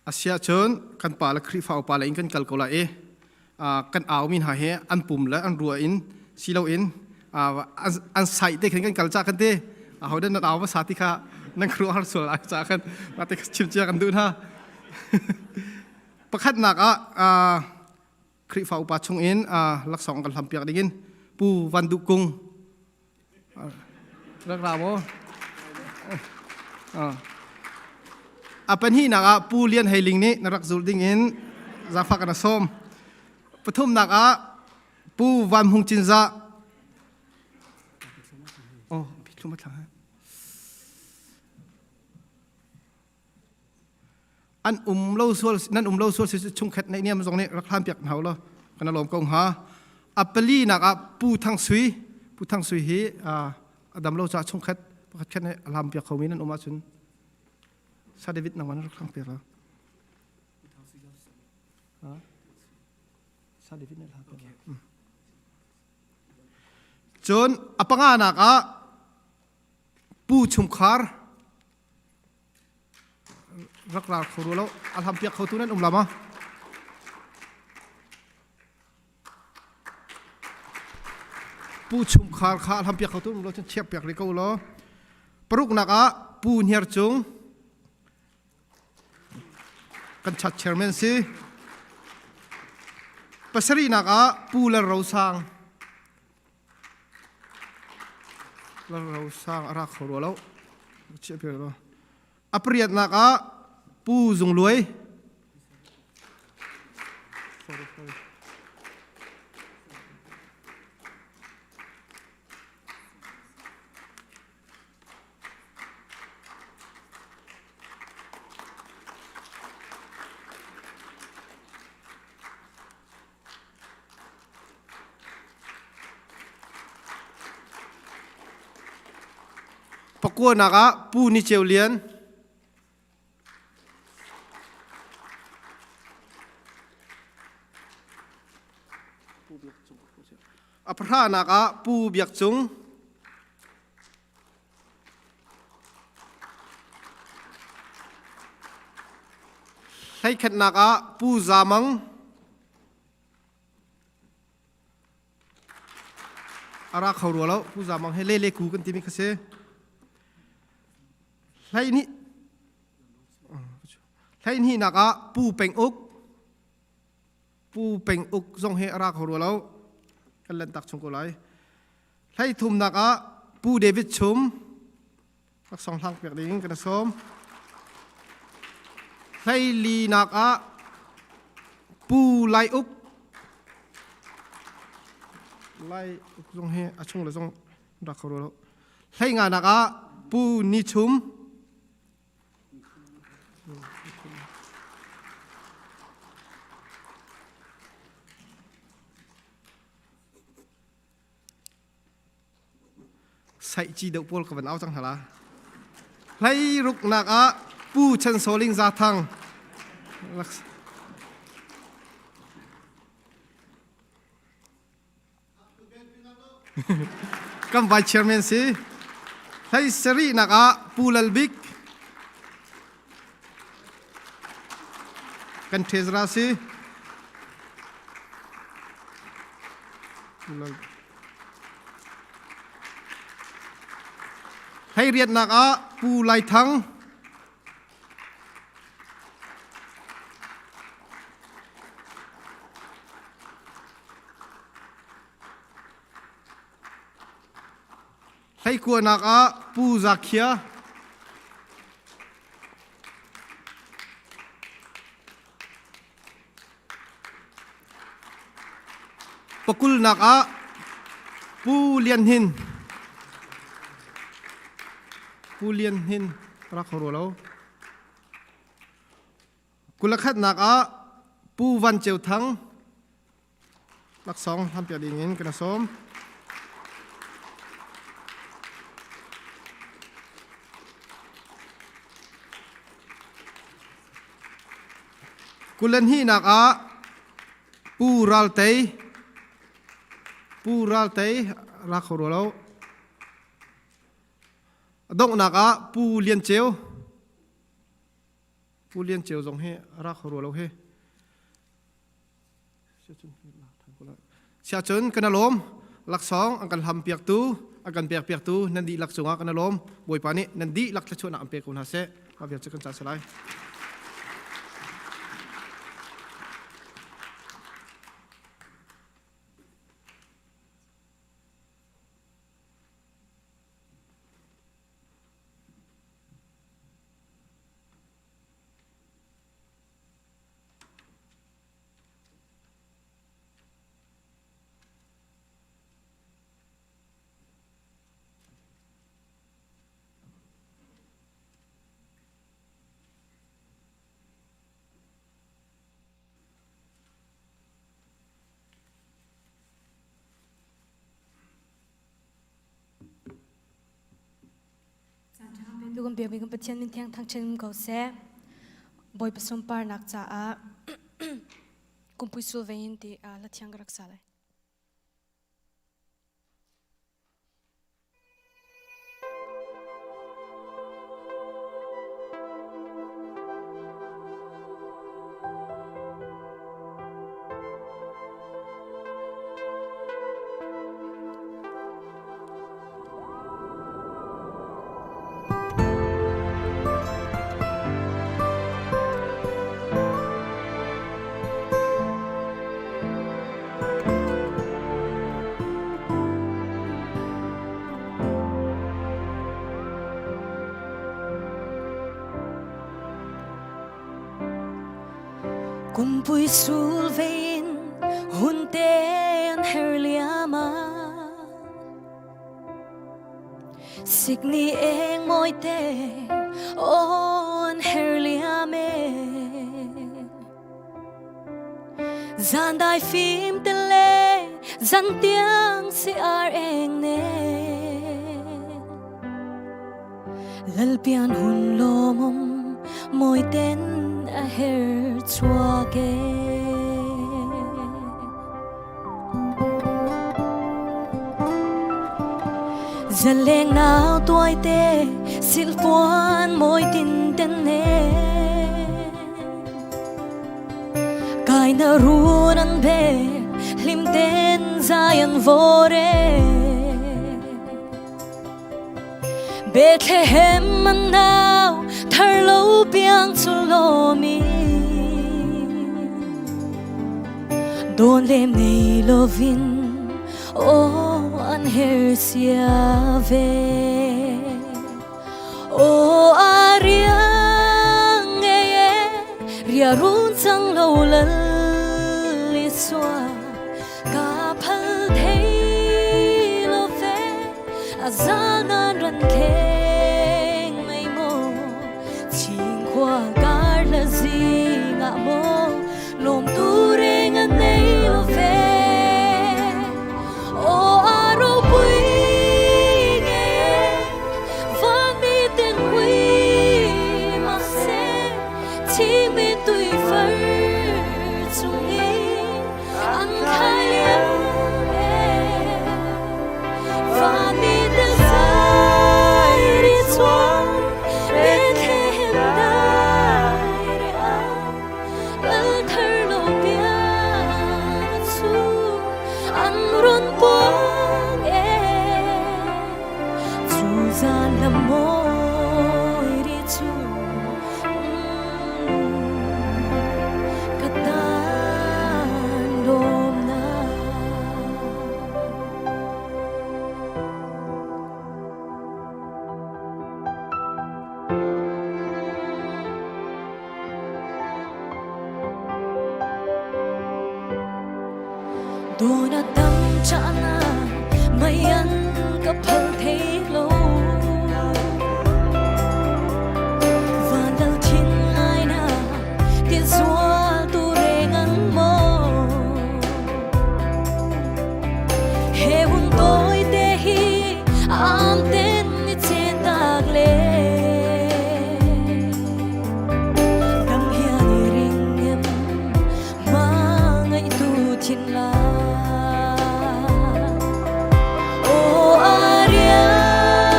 Asiahcun kan pa le Khrihfa upa le in kan kal ko lai i kan aumi hna hi an pum le an rua in si loin an sai te khin kan kal ca kan ti aho den nan au hmasa ti kha nan khuruah har sual ai ca khan mah te chim cia kan duh hna pakhatnak ah Khrihfa upa chung in laksawng kan hlam piak dingin Pu Van Duh Kung rak ra maw a pahnihnak ah Pu Lian Hei Ling nih na rak zulh ding in zaangfah kan sawm pathumnak ah Pu Van Hmung Cinzah oh an um lo sual nan um lo sual si chungkhat nei niam zong nih rak hlan piak hna law kan lawm ko hnga a pali nak ah Pu Thang Sui Pu Thang Sui hi a dam lo ca chungkhat pakhat khat nih a hlam piak khomi nan um ahcun Sa David nang man rak hlang piak la Sa David nih hlam piak la cun a panga nak ah Pu Chungkhar rak rar kho lo a hlam piak kho tu nan um la ma Pu Chum Khar kha hlam piak kho tu lo cun chiak piak rih ko law. Paruknak ah Pu Hniar Cung kan chat chairman si. Pasarihnak ah Pu Lal Ro Sang. Lal Ro Sang a rak kho rua lo. Chiah piak lo. A pariatnak ah Pu Zung Luai. Pakuanak ah Pu Ni Ceu Lian. A pahranak ah Pu Biak Cung. Hleikhatnak ah Pu Za Mang. A ra kho rua lo. Pu Za Mang he le le ku kan timi kha si. Hlei Hleihnihnak ah Pu Peng Uk. Pu Peng Uk zong hi a ra kho rua lo. Kan lanhtak chung ko lai. Hleithumnak ah Pu David Chum laksawng hlang pek ding kan sawm. Hleilinak ah Pu Lai Uk Lai Uk zong hi a chung le zong rak kho lo. Hleinganak ah Pu Ni Chum Saihci deuh pawl ka van au cang hna la. Hlei ruknak ah Pu Chan Soling Za Thang. Kan vice chairman si. Hlei sarihnak ah Pu Lal Bik. Kan treasurer si. Hei riatnak ah Pu Lai Thang. Hleikuanak ah Pu Za Khia. Pakulnak ah Pu Lian Hnin. Pu Lian Hnin rak kho rua lo. Kulakhatnak ah Pu Van Ceu Thang laksawng hlampiak ding in kan sawm. Kulenhnihnak ah Pu Ral Tei Pu Ral Tei ra kho rua lo. A donghnak ah Pu Lian Ceu Pu Lian Ceu zong hi ra kho rua lo hi. Siahcun kan alawm laksawng an kan hlam piaktu an kan pek piaktu nan dihlak cungah kan alawm Bawipa nih nan dihlak thluachuahnak an pe ko hna seh mah vial cu kan ca si lai. Kan biakmi kan Pathian min thiang thangṭhat ko seh. Bawipa sunparnak caah kumpui sul ve in ti la thiang ka rak sa lai. Kumpui sul vein hun te an her liama Sikni eng moi te on her liame Zan dai phim te le zan tiang si ar eng ne Lalpian hun lomom moi ten a her chuake. Zaleng nau tuai te silpuan moi tin ten ne Kai na run an be lim ten zayan vore Bethlehem an nau thar lo piang chu lomi Don lem nei lovin o an her sia ve O ariang e ria run chang lo lal li sua ka phal thei lo ve a zanan ran kheng mei mo ching khua kar la zinga mo lom tu reng an nei lo ve o aro pui nge van mi ten quý ma se chi mi tui far chung i an khai liam e van mi ten sai ri chuan Bethlehem dai re a lal thar lo pian chu an run puang e chu zan lam moi ri chu ka tan lom na. Dona tam chana mayan ka phal thei lo van dal thin lai na ti zual tu reng an mo he hun toi te hi am ten ni chen tak le dam hian i ring em ma ngai tu thin la. O ariang.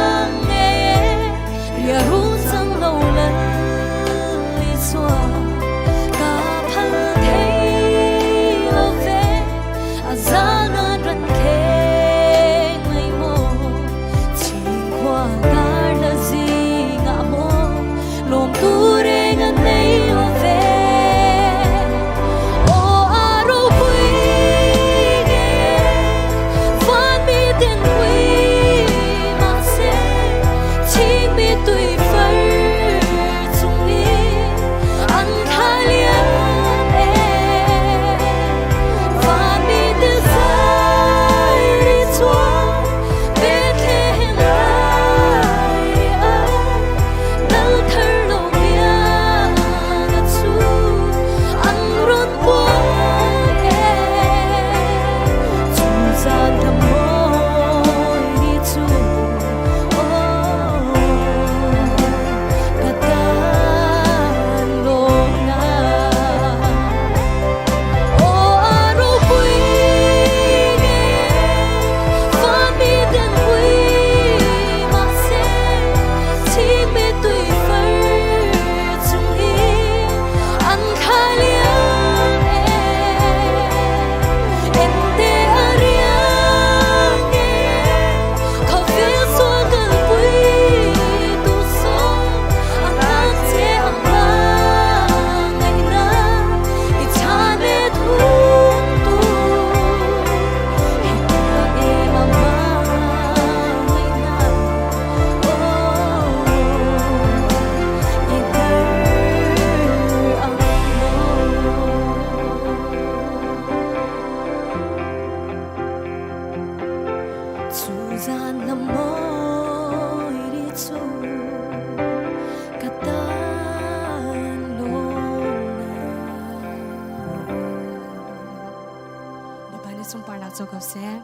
co ko seh.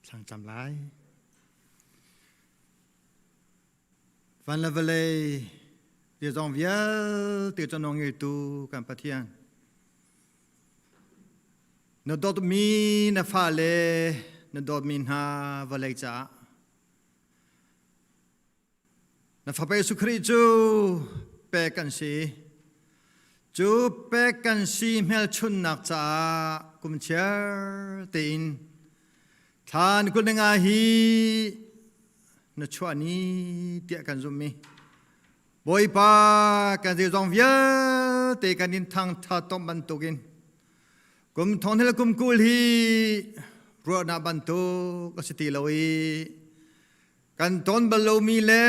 Thlangcam lai. Van le vawlei zeizong vialte cu nawlngeitu kan Pathian. Na dawtmi na fale na dawtmi hna vawlei caah Na fapa Jesuh Khrih cu pek kan si. Cu pek kan si hmelchunnak caah kum chiar tein thlan kul nga hi na chuah ni tiah kan zumh i Bawipa kan zeizong vialte kan in thangthat tom bantukin kum thong hel kum kul hi ruahnak bantuk a si ti lo i Kan ton bal lomi le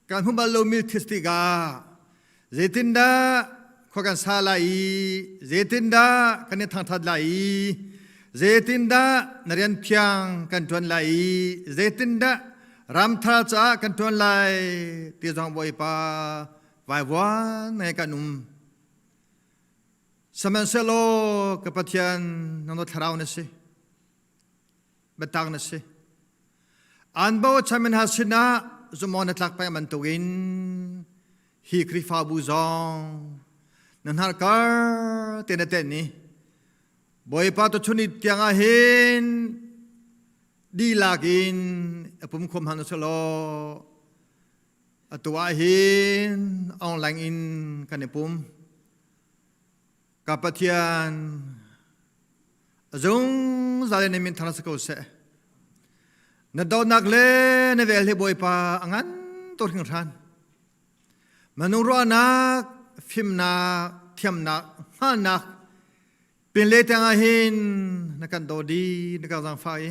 kan hmu bal lomi thil tikah zeitindah khua kan sa lai i zeitindah kan i thangthat lai i zeitindah na rian thiang kan ṭuan lai i zeitindah ramthar caah kan ṭuan lai ti zong Bawipa vaivuan ngai kan um. Sihmanhsehlaw ka Pathian nang thlarau na si. Biatak na si. An bochan hna sinah zumawng na tlak peng bantukin hi Khrihfabu zong na hnarkar te na ten ni Bawipa tuchun ni tiang ah hin dihlak in a pum khom han usalaw atu ah hin online in kan i pum Ka Pathian a zungzal in na min thang si ko seh. Na dawtnak le na vel hi Bawipa a ngan tuk hringhran. Minung ruahnak, fimnak, thiamnak, hngalhnak pinle tiang ah hin na kan daw di, na kan zaangfah i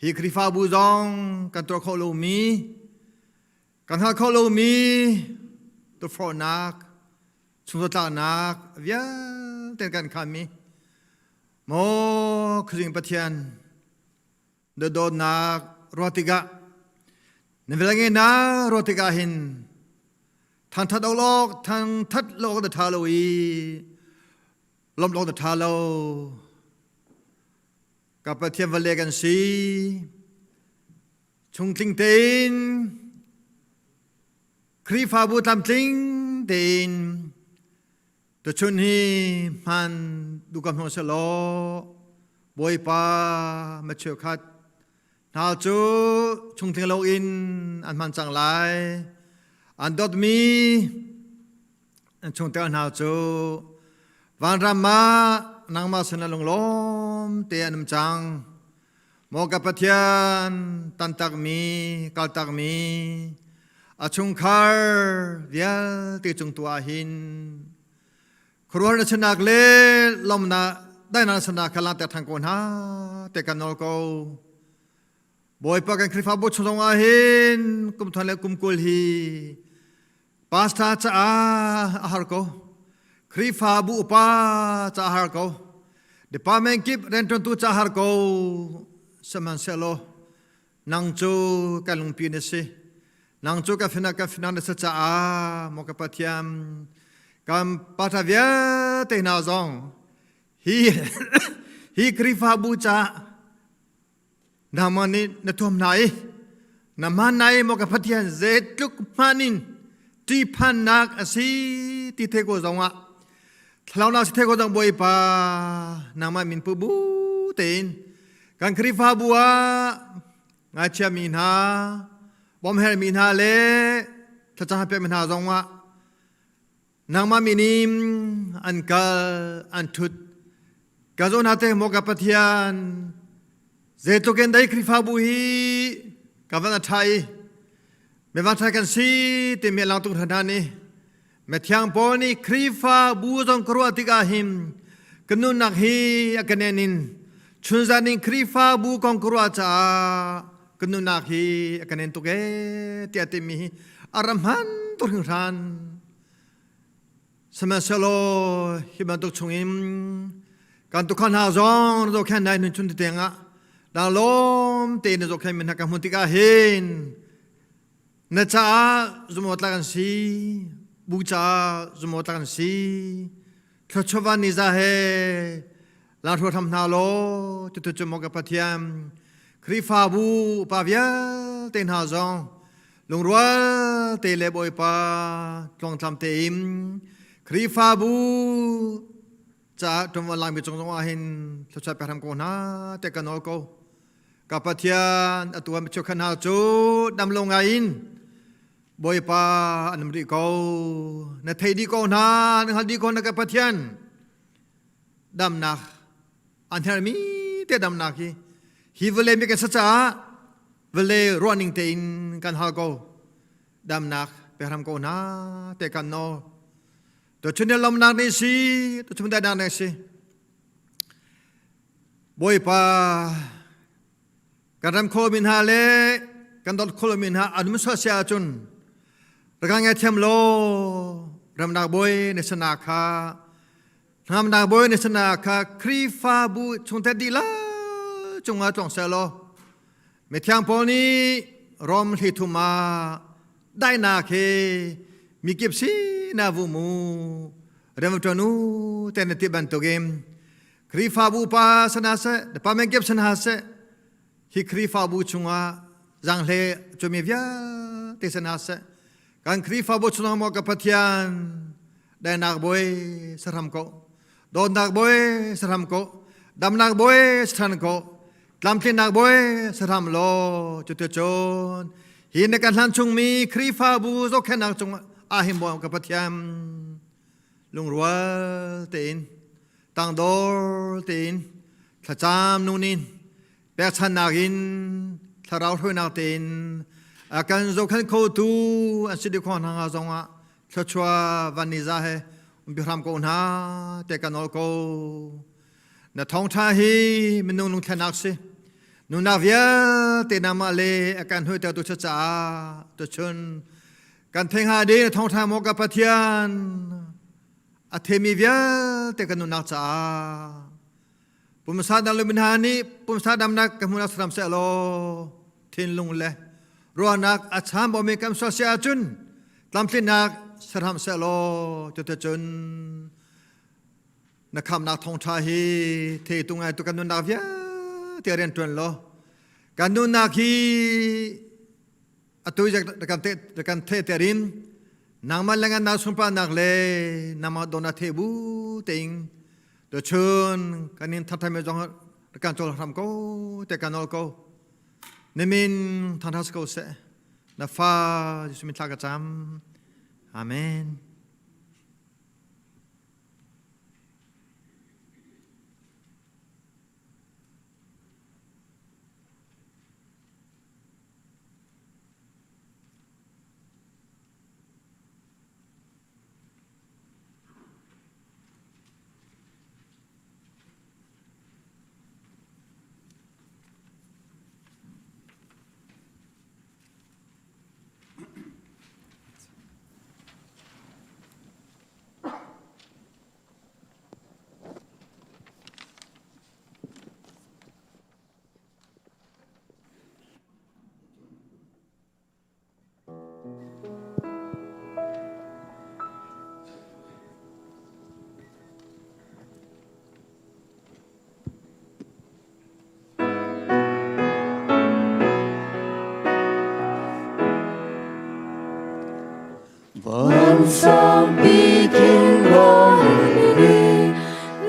hi Khrihfabu zong kan tuah khawh lomi kan hngalh khawh lomi tukforhnak chungzatlaknak vialte kan khammi maw khuazing Pathian na dawtnak ruah tikah na velngeihnak ruah tikah hin thangthat awk thangthat lo awk na tha lo i lawmh awk na tha lo ka Pathian vale kan si chungtling tein Khrihfabu tlamtling tein tuchun hi hman duh ka hmang selaw Bawipa ma cheukhat hna cu chungtling loin an hman cang lai an dawtmi an chungtel hna cu vanram ah nangmah sin lunglawm te an um cang Maw ka Pathian tantakmi kaltakmi a chungkhar vialte cung tu ah hin khuaruahar na sinak le lawmnak daihnak na sinak kha langhter than ko hna te kan nawl ko. Bawipa kan Khrihfabu chung zong ah hin kum thon le kum 20 hi pastor caah a har ko. Khrihfabu upa caah a har ko. Department kip rianṭuantu caah a har ko. Sihmanhsehlaw nang cu kan lungpi na si. Nang cu ka fina ka fina na si caah maw ka Pathian kan pata vialte hna zong hi hi Khrihfabu caah Nangmah nih na thuam hna i na hmaan na i maw ka Pathian zeitluk hman in ṭihphannak a si ti thei ko zongah thlalaunak si thei ko zong Bawipa nangmah min pu bu tein kan Khrihfabu ah ngaichia mi hna bawmhermi hna le thlacam pekmi hna zongah Nangmah min in an kal an ṭhut ka zawn hna te maw ka Pathian zeitluk in dei Khrihfabu hi ka van a ṭha i. Mevangṭha kan si timi a langtu hna nih Mithiang Paul nih Khrihfabu zong ka ruah tikah hin ka nunnak hi a ka nen in chunzan in Khrihfabu kong ka ruah caah ka nunnak hi a ka nen tuk ee tiah timi hi a ram hman tuk hringhran. Sihmanhsehlaw hi bantuk chungin kan tukhal hna zong na zohkhenh nai nun chun tete ah lawm tein na zohkhenh mi hna ka hmuh tikah hin na caah zumawtlak an si bu caah zumawtlak an si thluachuah ni za he la hruat ham hna law tutu cu maw ka Pathian Khrihfabu upa vialte hna zong lungrual te le Bawipa tluangtlam tein Khrihfabu caah ṭuanvo langmi cung zong ah hin thluachuah pek hram ko hna te ka nawl ko. Ka Pathian atu ah micheukhat hna cu dam lo ngai in Bawipa an um rih ko. Na thei dih ko hna, na hngal dih ko na ka Pathian. Damnak an herhmi te damnak hi hi vawlei mi kan sa caah vawlei ruahning tein kan hal ko. Damnak pe hram ko hna te kan nawl. Tuchun ni lawmnak ni si, tuchun daihnak ni si. Bawipa kan ram kho mi hna le kan dot kho mi hna an um sual sia ahcun rak ngai thiam law ramnak bawi na sana kha hnamnak bawi na sana kha Khrihfabu chungtel dih cungah tlong seh law mithiang Paul nih Rom hli thum ah daihnak he mikip si na vu mu remṭuan u te na ti bantukin Khrihfabu pa sana seh department kip sana seh hi Khrihfabu chungah zanghle cumi vialte sana seh kan Khrihfabu chungah maw ka Pathian daihnak bawi sahram ko dawtnak bawi sahram ko damnak bawi sahran ko tlamtlinnak bawi sahram law cuticun hi na kan hlan chungmi Khrihfabu zohkhenhnak cung ahim bawi ka Pathian lungrual tein tangdor tein thlacam nunin pekchannak in thlarau hruainak tein a kan zohkhenh khotu an si dih khawh hna hnga zongah thluachuah van ni za he umpi hram ko hna te kan nawl ko na thawngṭha hi minung lungthlenak si nunak vialte namah le a kan huitertu caah tuchun kan thei hnga ding na thawngṭha maw ka Pathian a themi vialte kan nunnak caah pumsa dam le hna nih pumsa damnak ka hmun ah saram seh law thinlung le ruahnak a cham bomi kan sual si ahcun tlamtlinnak saram seh law cuticun na khamnak thawngṭha hi thei tu ngai tu kan nunnak vialte rian ṭuan law kan nunnak hi atu kan te kan the terin nangmah le ngan sunparnak le nangmah dona the bu tein to chun kan in thathai me zong kan chol hram ko te kan ol ko nimin thanthas ko se na fa Jesu min thla ka cham amen. Vansangpi king rawlini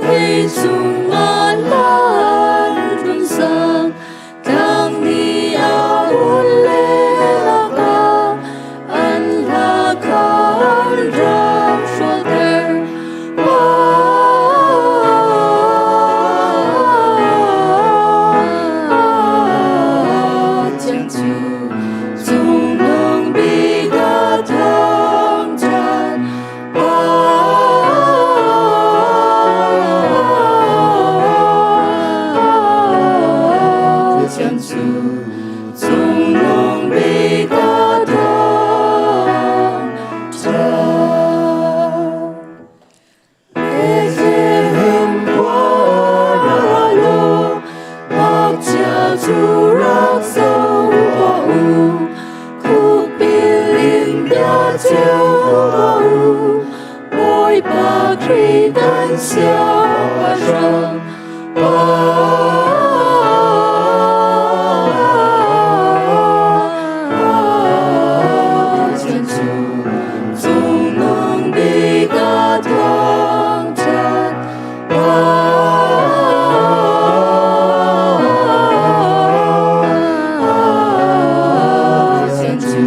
leicung ah lan run sang tlang ni a un le laka an hla khan ram hrawter. Tiang cu cung nung bik. cu cungnung bik a thangṭhat. Bethlehem khua ra law, ngakchia cu rak zoh tuah u, khukbil in bia cio tuah u. Bawipa Khrih kan siangpahrang pa. Pathian cu cungnung bik a thangṭhat pa. Pathian cu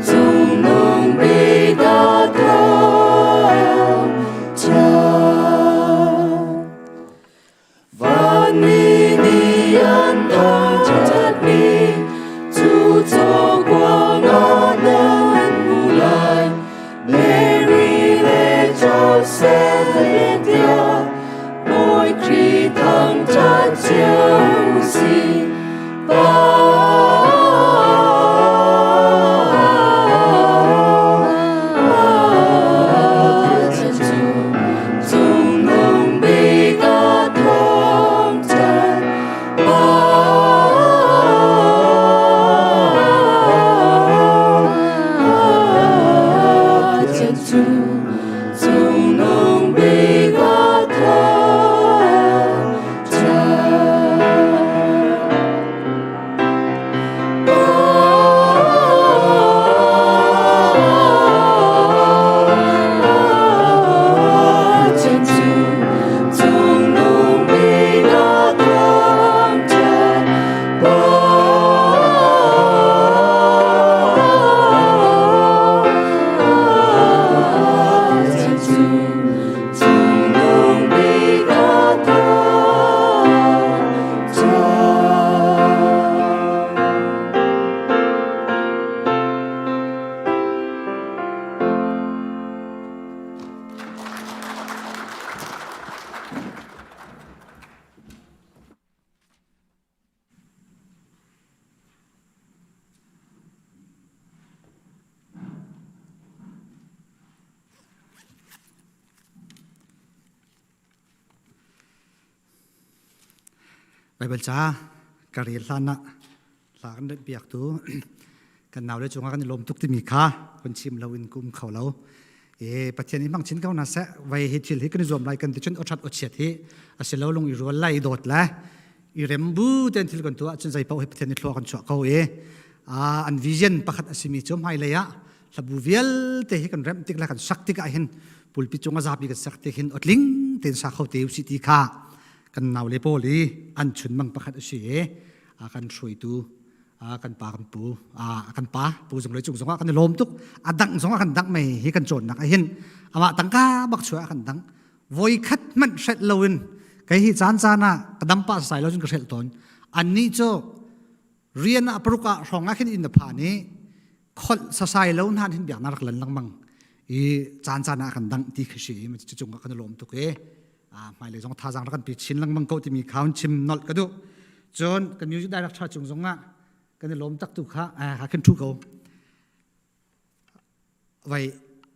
cungnung bik a thangṭhat. Vanmi nih an thangṭhatmi cu cawkuang ah nan hmuh lai. Mary le Josef le tiah Bawi Khrih thangṭhat cio u sih. Pa Pathian cu cungnung bik a thangṭhat. Pa Pathian cu cungnung bik a thangṭhat. Baibal ca ka rel hlan ah hla kan remh piaktu kan naule cungah kan i lawm tuk timi kha kun chim lo in kum kho lo. E Pathian i hmang chin ko na seh vai hi thil hi kan i zuam lai kan ti cun othat ochiat hi asilo lung i rual lai dawt le i rem bu ten thil kan tuah cun zei paoh hi Pathian i thlua kan chuah ko i an vision pakhat asimi cu hmailei ah hlabu vialte hi kan remh tik le kan sak tik ah hin pulpi cung a zapi kan sak tik hin otling tein sa kho te usih ti kha kan naule pawl i an chun mang pakhat a si i a kan hruaitu a kan pa kan pu a kan pa pu zung le cung zongah kan i lawm tuk a dang zongah kan dang mei hi kan cawnnak ah hin amah tangka bak chuah kan dang voi khat hmanh hrelh loin kei hi caan caan ah ka dam pa sai lo cun ka hrelh tawn annih cu rian ah paruk ah hrawng ah khin inn na phan i kholh sasai lo hna hin biaknak rak lan lengmang i caan caan ah kan dang ti khi si cu cung ah kan lawm tuk e a hmailei zong thazaang rak kan pi chin lengmang ko timi kha hun chim nolh ka duh cun kan music director cung zong ah kan i lawm tak tu kha ha khin thu ko vai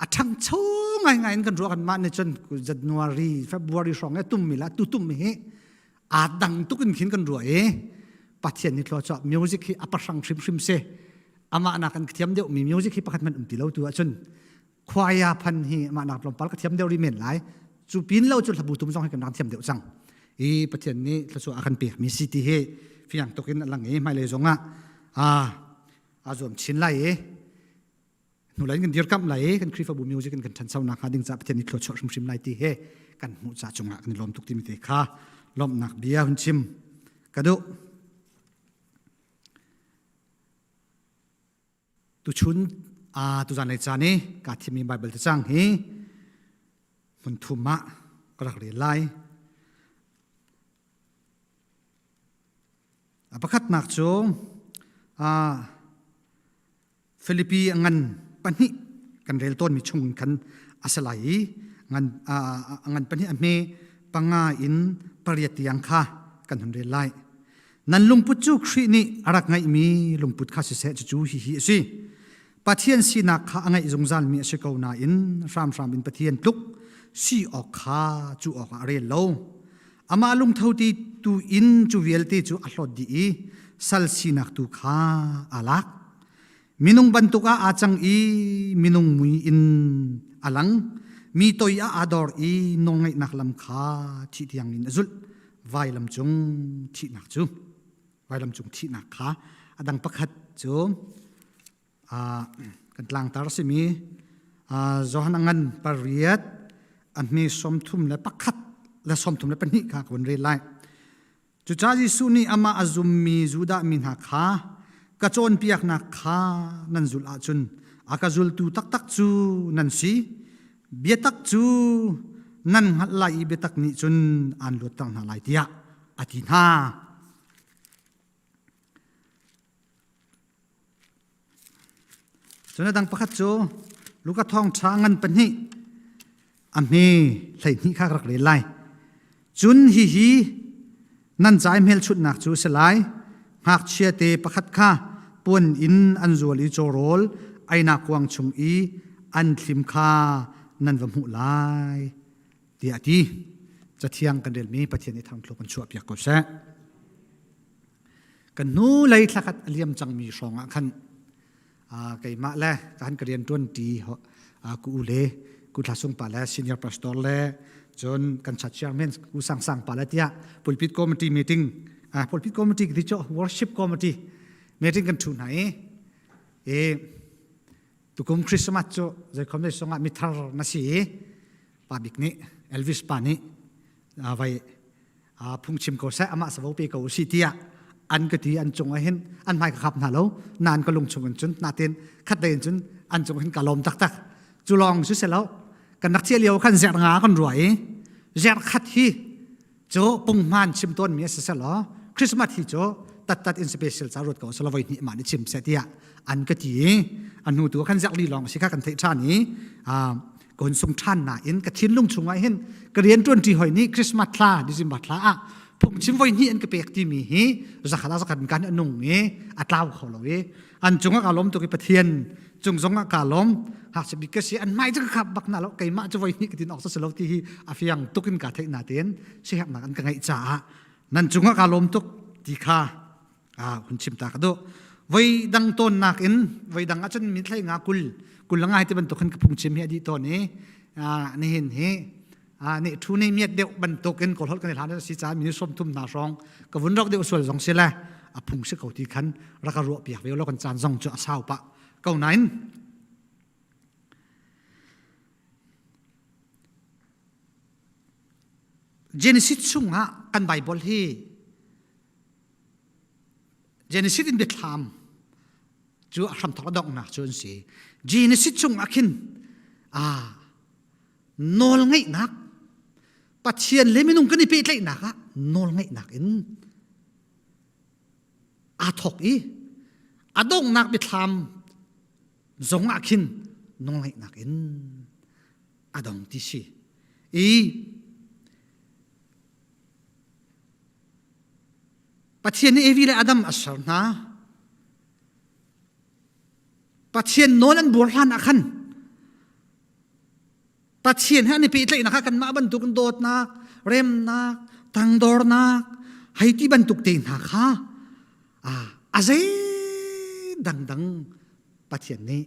a ṭhangcho ngaingai in kan ruah kan mah nih cun January February hrawng i tum mi la tu tum hi aa dang tuk in khin kan ruah i Pathian nih thluachuah music hi a pahrang hrimhrim si amah nak kan thiam deuh mi music hi pakhat hmanh um ti lo tu ahcun khuaya phan hi amah nak tlawmpal ka thiam deuh rih men lai cu pin lo cu hlabu tum zong hi kan rak thiam deuh cang i Pathian nih thluachuah a kan pek mi si ti hi fiang tuk in a lang i hmailei zong ah aa zuam chin lai i hnulei in kan dirkamh lai i kan Khrihfabu music in kan ṭhanchonak hnga ding caah Pathian nih thluachuah hrimhrim lai ti he kan hmuh ca cungah kan i lawm tuk timi te kha lawmhnak bia hun chim ka duh. Tuchun tuzan lei caan i kaa thimmi Baibal cacang hi hmun thum ah ka rak rel lai. A pakhatnak cu Filipi a ngan pahnih kan rel tawnmi chung khan a si lai i ngan a ngan pahnih a hme panga in pariat tiang kha kan hun rel lai. Nan lungput cu Khrih nih a rak ngeihmi lungput kha siseh cucu hihi a si. Pathian sinak kha a ngeih zungzalmi a si ko nain hramhram in Pathian tluk si awk kha cu awkah a rel lo. Amah lungtho ti tu in cu vialte cu a hlawt dih i sal sinak tu kha aa lak. Minung bantuk ah aa cang i minung mui in a lang. Mi toi ah aa dor i nawlngaihnak lam kha thih tiangin a zulh. Vailam cung thihnak cu vailam cung thihnak kha a dang pakhat cu kan tlangtar simi Johan a ngan pariat a hme 31 le 32 kha ka vun rel lai. Cucaah Jesuh nih amah a zummi Judah mi hna kha ka cawnpiaknak kha nan zulh ahcun a ka zultu taktak cu nan si. Biatak cu nan hngalh lai i biatak nih cun aan luatter hna lai tiah a ti hna. Cun a dang pakhat cu Luka thawngṭha ngan pahnih a hme 12 kha ka rak rel lai. Cun hihi nan ca i hmelchunhnak cu a si lai. Ngakchia te pakhat kha puan in an zual i cawrawl einak kuang chung i an thlim kha nan va hmuh lai, tiah a ti. Cathiang kan relmi Pathian i thangthluk kan chuahpiak ko seh. Kan hnu lei thlakhat a liam cangmi hrawng ah khan keimah le kan ka rian ṭuan ṭi ku u le ku thla sung pa le senior pastor le cun kan church chairman ku sang sang pa le tiah pulpit committee meeting pulpit committee ti cu worship committee meeting kan ṭhu hna i e tukum Christmas cu zeikhom zei songah mithar na si i pa bik nih Elvis pa nih vai phungchim ko seh amah savo pe ko si tiah an ka ti an cung ah hin an hmai ka khap hna lo nan ka lung chung in cun natin khat in cun an cung hin ka lawm taktak cu lawng cu se lo kan rak chia lio khan zer nga kan rua i zer khat hi cu punghman chim tawn mi a si se law Christmas hi cu tattat in special ca ruat ko selo voi hnih ma ni chim se tiah an ka ti i a hnu tu khan zek li lawng si kha kan theih ṭhan i ka hun sung ṭhan nain ka thinlung chungah hin ka rian ṭuanṭi hoi nih Christmas thla December thla ah phungchim voi hnih an ka pek timi hi zakhat ah zakhat kan a nung i a tlau kho lo i an cungah ka lawm tuk i Pathian cung zongah ka lawm hak bik ka si an hmai cu ka khap bak na lo keimah cu voi hnih ka tin awk si lo ti hi a fiang tuk in ka theih na tein siherhnak an ka ngeih caah nan cungah ka lawm tuk ti kha ah hun chim ta ka duh voi dang tawn nak in voi dang ahcun min thlei nga kul kul la ngai ti bantuk khan ka phungchim hi a dih tawn i nihin hi ne thu nei miat deuh bantuk in kawlholh kan i hlan si ca mi som thum na hrawng ka vun rok deuh sual zong si le a phung si ko ti khan rak ruah piak ve lo kan caan zong cu a sau pah ko nain Genesis chungah kan Bible hi Genesis in biathlam cu a hramthok a donghnak cu an si. Genesis chung ah khin a nawlngeihnak Pathian le minung kan i pehtlaihnak ah nawlngeihnak in aa thok i a donghnak biathlam zong ah khin nawlngeihnak in a dong ti si. I Pathian nih Evi le Adam a ser hna. Pathian nawl an buar hlan ah khan Pathian he an i pehtlaihnak kha kanmah bantuk in dawtnak, remnak, tangdornak, hei ti bantuk te hna kha a zei dangdang Pathian nih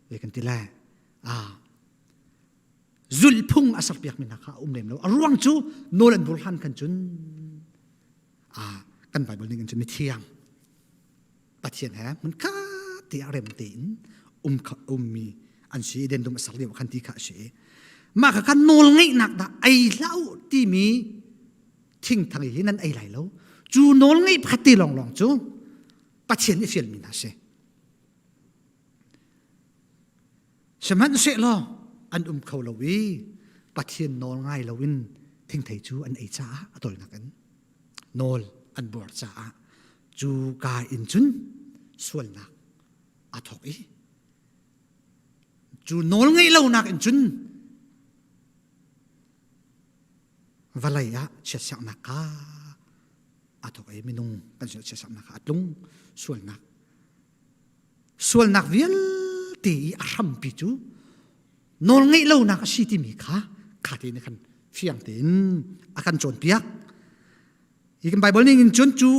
zei kan ti lai zulhphung a serpiakmi hna kha a um lem lo a ruang cu nawl an bur hlan khan cun kan Bible ning in cun mithiang Pathian he hmun khat te ah rem tein um ummi an si Eden dum a sak lio khan ti kha a si mah kha kan nawl ngeihnak dah ei hlah u timi thingthang hi nan ei lai lo cu nawl ngeih pakhat te lawnglawng cu Pathian nih fialmi hna si Sihmanhsehlaw an um kho lo i Pathian nawl ngai loin thingthei cu an ei caah a tawinak in nawl an buar caah cu ka in cun sualnak aa thawk i cu nawl ngeih lonak in cun vawlei ah chiatserhnak kha. A thok i minung kan sin chiatserhnak kha a tlung sualnak. Sualnak vialte i a hrampi cu nawl ngeih lonak a si timi kha kha te nih khan fiang tein a kan cawnpiak. Hi kan Bible ning in cun cu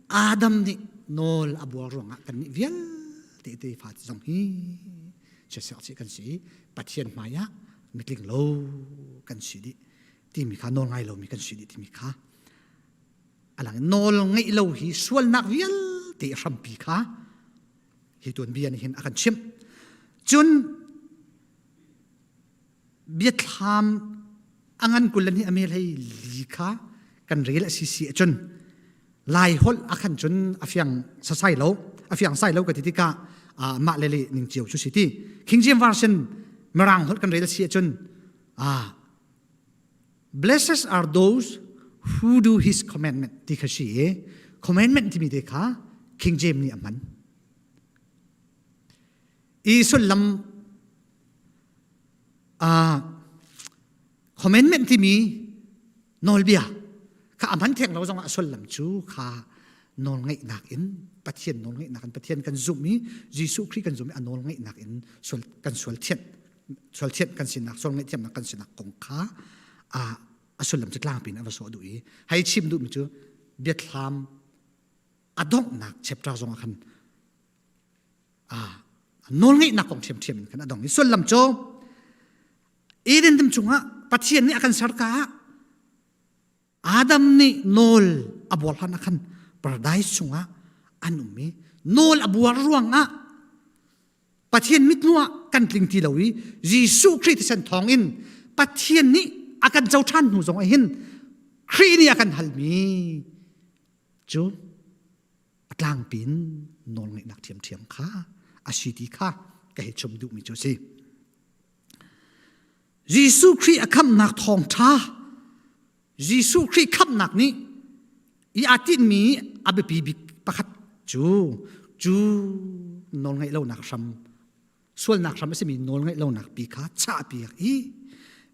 Adam nih nawl a buar ruangah kan nih vialte te fa zong hi chiatserh chih kan si i Pathian hmai ah mitling lo kan si dih timi kha nawl ngai lomi kan si dih timi kha alang nawl ngeih lo hi sualnak vialte hrampi kha hi tuanbia nih hin a kan chimh. Cun biathlam a ngan kul le hnih a mel hei li kha kan rel a si si ahcun lai holh a khan cun a fiang sasai lo a fiang sai lo ka ti tikah mah le le ning cio cu si ti. King James Version mirang holh kan rel a si ahcun blessed are those who do his commandment ti kha si i commandment timi te kha King James nih a hman. I sullam commandment timi nawlbia kha a hman theng lo zongah a sullam cu kha nawlngeihnak in Pathian nawlngeihnak in Pathian kan zumh i Jesuh Khrih kan zumh i a nawlngeihnak in sual kan sual thianh sual thianh kan sinak sual ngaihthiamnak kan sinak kong kha a sullam cu tlangpi in a va sawh duh i hei chim duhmi cu biathlam a donghnak chapter zongah khan nawlngeihnak kong ṭhiamṭhiam in khan a dong i sullam cu Eden dum chungah Pathian nih a kan ser ka ah Adam nih nawl a buar hlan ah khan paradise chungah an um i nawl a buar ruangah Pathian mithmuh ah kan tling ti lo i Jesuh Khrih thisen thawng in Pathian nih a kan co ṭhan hnu zong ah hin Khrih nih a kan halmi cu a tlangpi in nawlngeihnak ṭhiamṭhiam kha a si ti kha ka hei chim duhmi cu a si. Jesuh Khrih a khamhnak thawngṭha Jesuh Khrih khamhnak nih i aa tinhmi a biapi bik pakhat cu cu nawlngeih lonak hram sualnak hram a simi nawlngeih lonak pi kha chahpiak i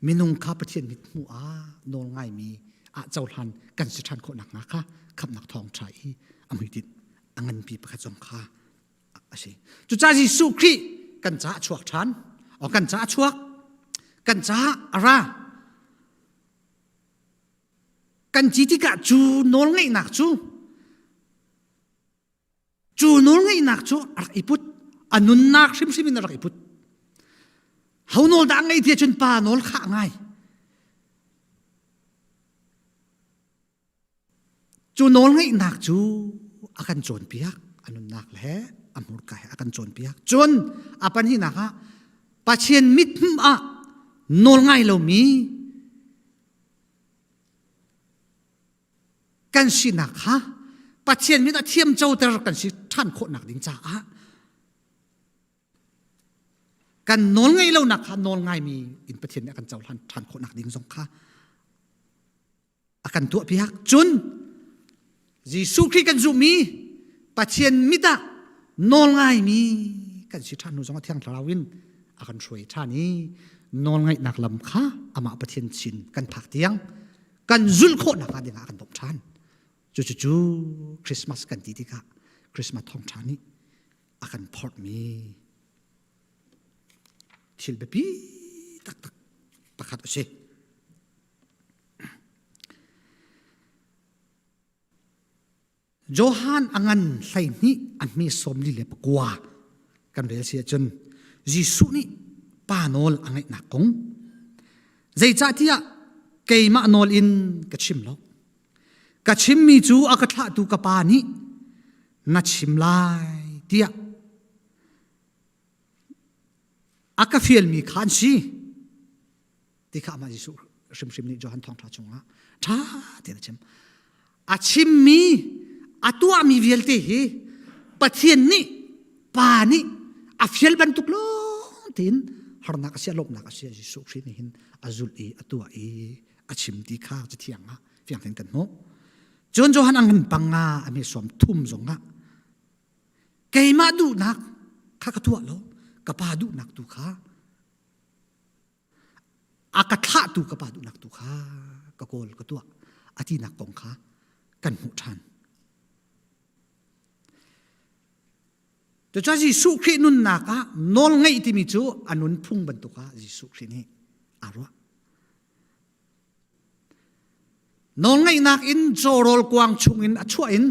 minung kha Pathian mithmuh ah nawl ngaimi ah cohlan kan si ṭhan khawh nakhnga kha khamhnak thawngṭha i a hmuitinh a nganpi pakhat zong kha a si. Cucaah Jesuh Khrih kan caah a chuak ṭhan. O kan caah a chuak. Kan caah a ra. Kan ci tikah cu nawlngeihnak cu Cu nawlngeihnak cu a rak i put. A nunnak hrimhrim in a rak i put. Ho nawl dah a ngeih ti ahcun pa nawl kha a ngai. Cu nawlngeihnak cu a kan cawnpiak. A nunnak le a hmurka he a kan cawnpiak. Cun a pahnihnak ah Pathian mithmuh ah nawl ngai lomi kan sinak kha Pathian min a thiam coter kan si ṭhan khawhnak ding caah kan nawl ngeih lonak kha nawl ngaimi in Pathian nih a kan cohlan ṭhan khawhnak ding zong kha a kan tuahpiak. Cun Jesuh Khrih kan zumh i Pathian mit ah nawl ngaimi kan si ṭhan hnu zong a Thiang Thlarau in a kan hruai ṭhan i nawlngaihnak lam kha amah Pathian sin kan phak tiang kan zulh khawh nakhnga dingah a kan bawmh ṭhan. Cucu Christmas kan ti tikah Christmas thawngṭha nih a kan phorhmi thil biapi taktak pakhat a si. Johan a ngan 12 a hme 49 kan rel si ahcun Jesuh nih pa nawl a ngaihnak kong zeicahtiah keimah nawl in ka chim lo ka chimmi cu a ka thlahtu ka pa nih na chim lai tiah a ka fialmi kha an si ti kha amah Jesuh hrimhrim nih Johan thawngṭha chungah ṭha tein a chim. A chimmi, a tuahmi vialte hi Pathian nih Pa nih a fial bantuk lawng tein harnak a si, lawmhnak a si Jesuh Khrih nih hin a zulh i a tuah i a chim ti kha cathiang ah fiang tein kan hmuh. Cun Johan ang han panga a mi sawm thum zongah keimah duhnak kha ka tuah lo, ka pa duhnak tu kha A ka thlahtu ka pa duhnak tu kha ka kawl ka tuah a tinak kong kha kan hmuh ṭhan. Cucaah Jesuh Khrih nunnak ah nawl ngeih timi cu a nunphung bantuk ah Jesuh Khrih nih aa ruah. Nawlngeihnak in cawrawl kuang chungin a chuah in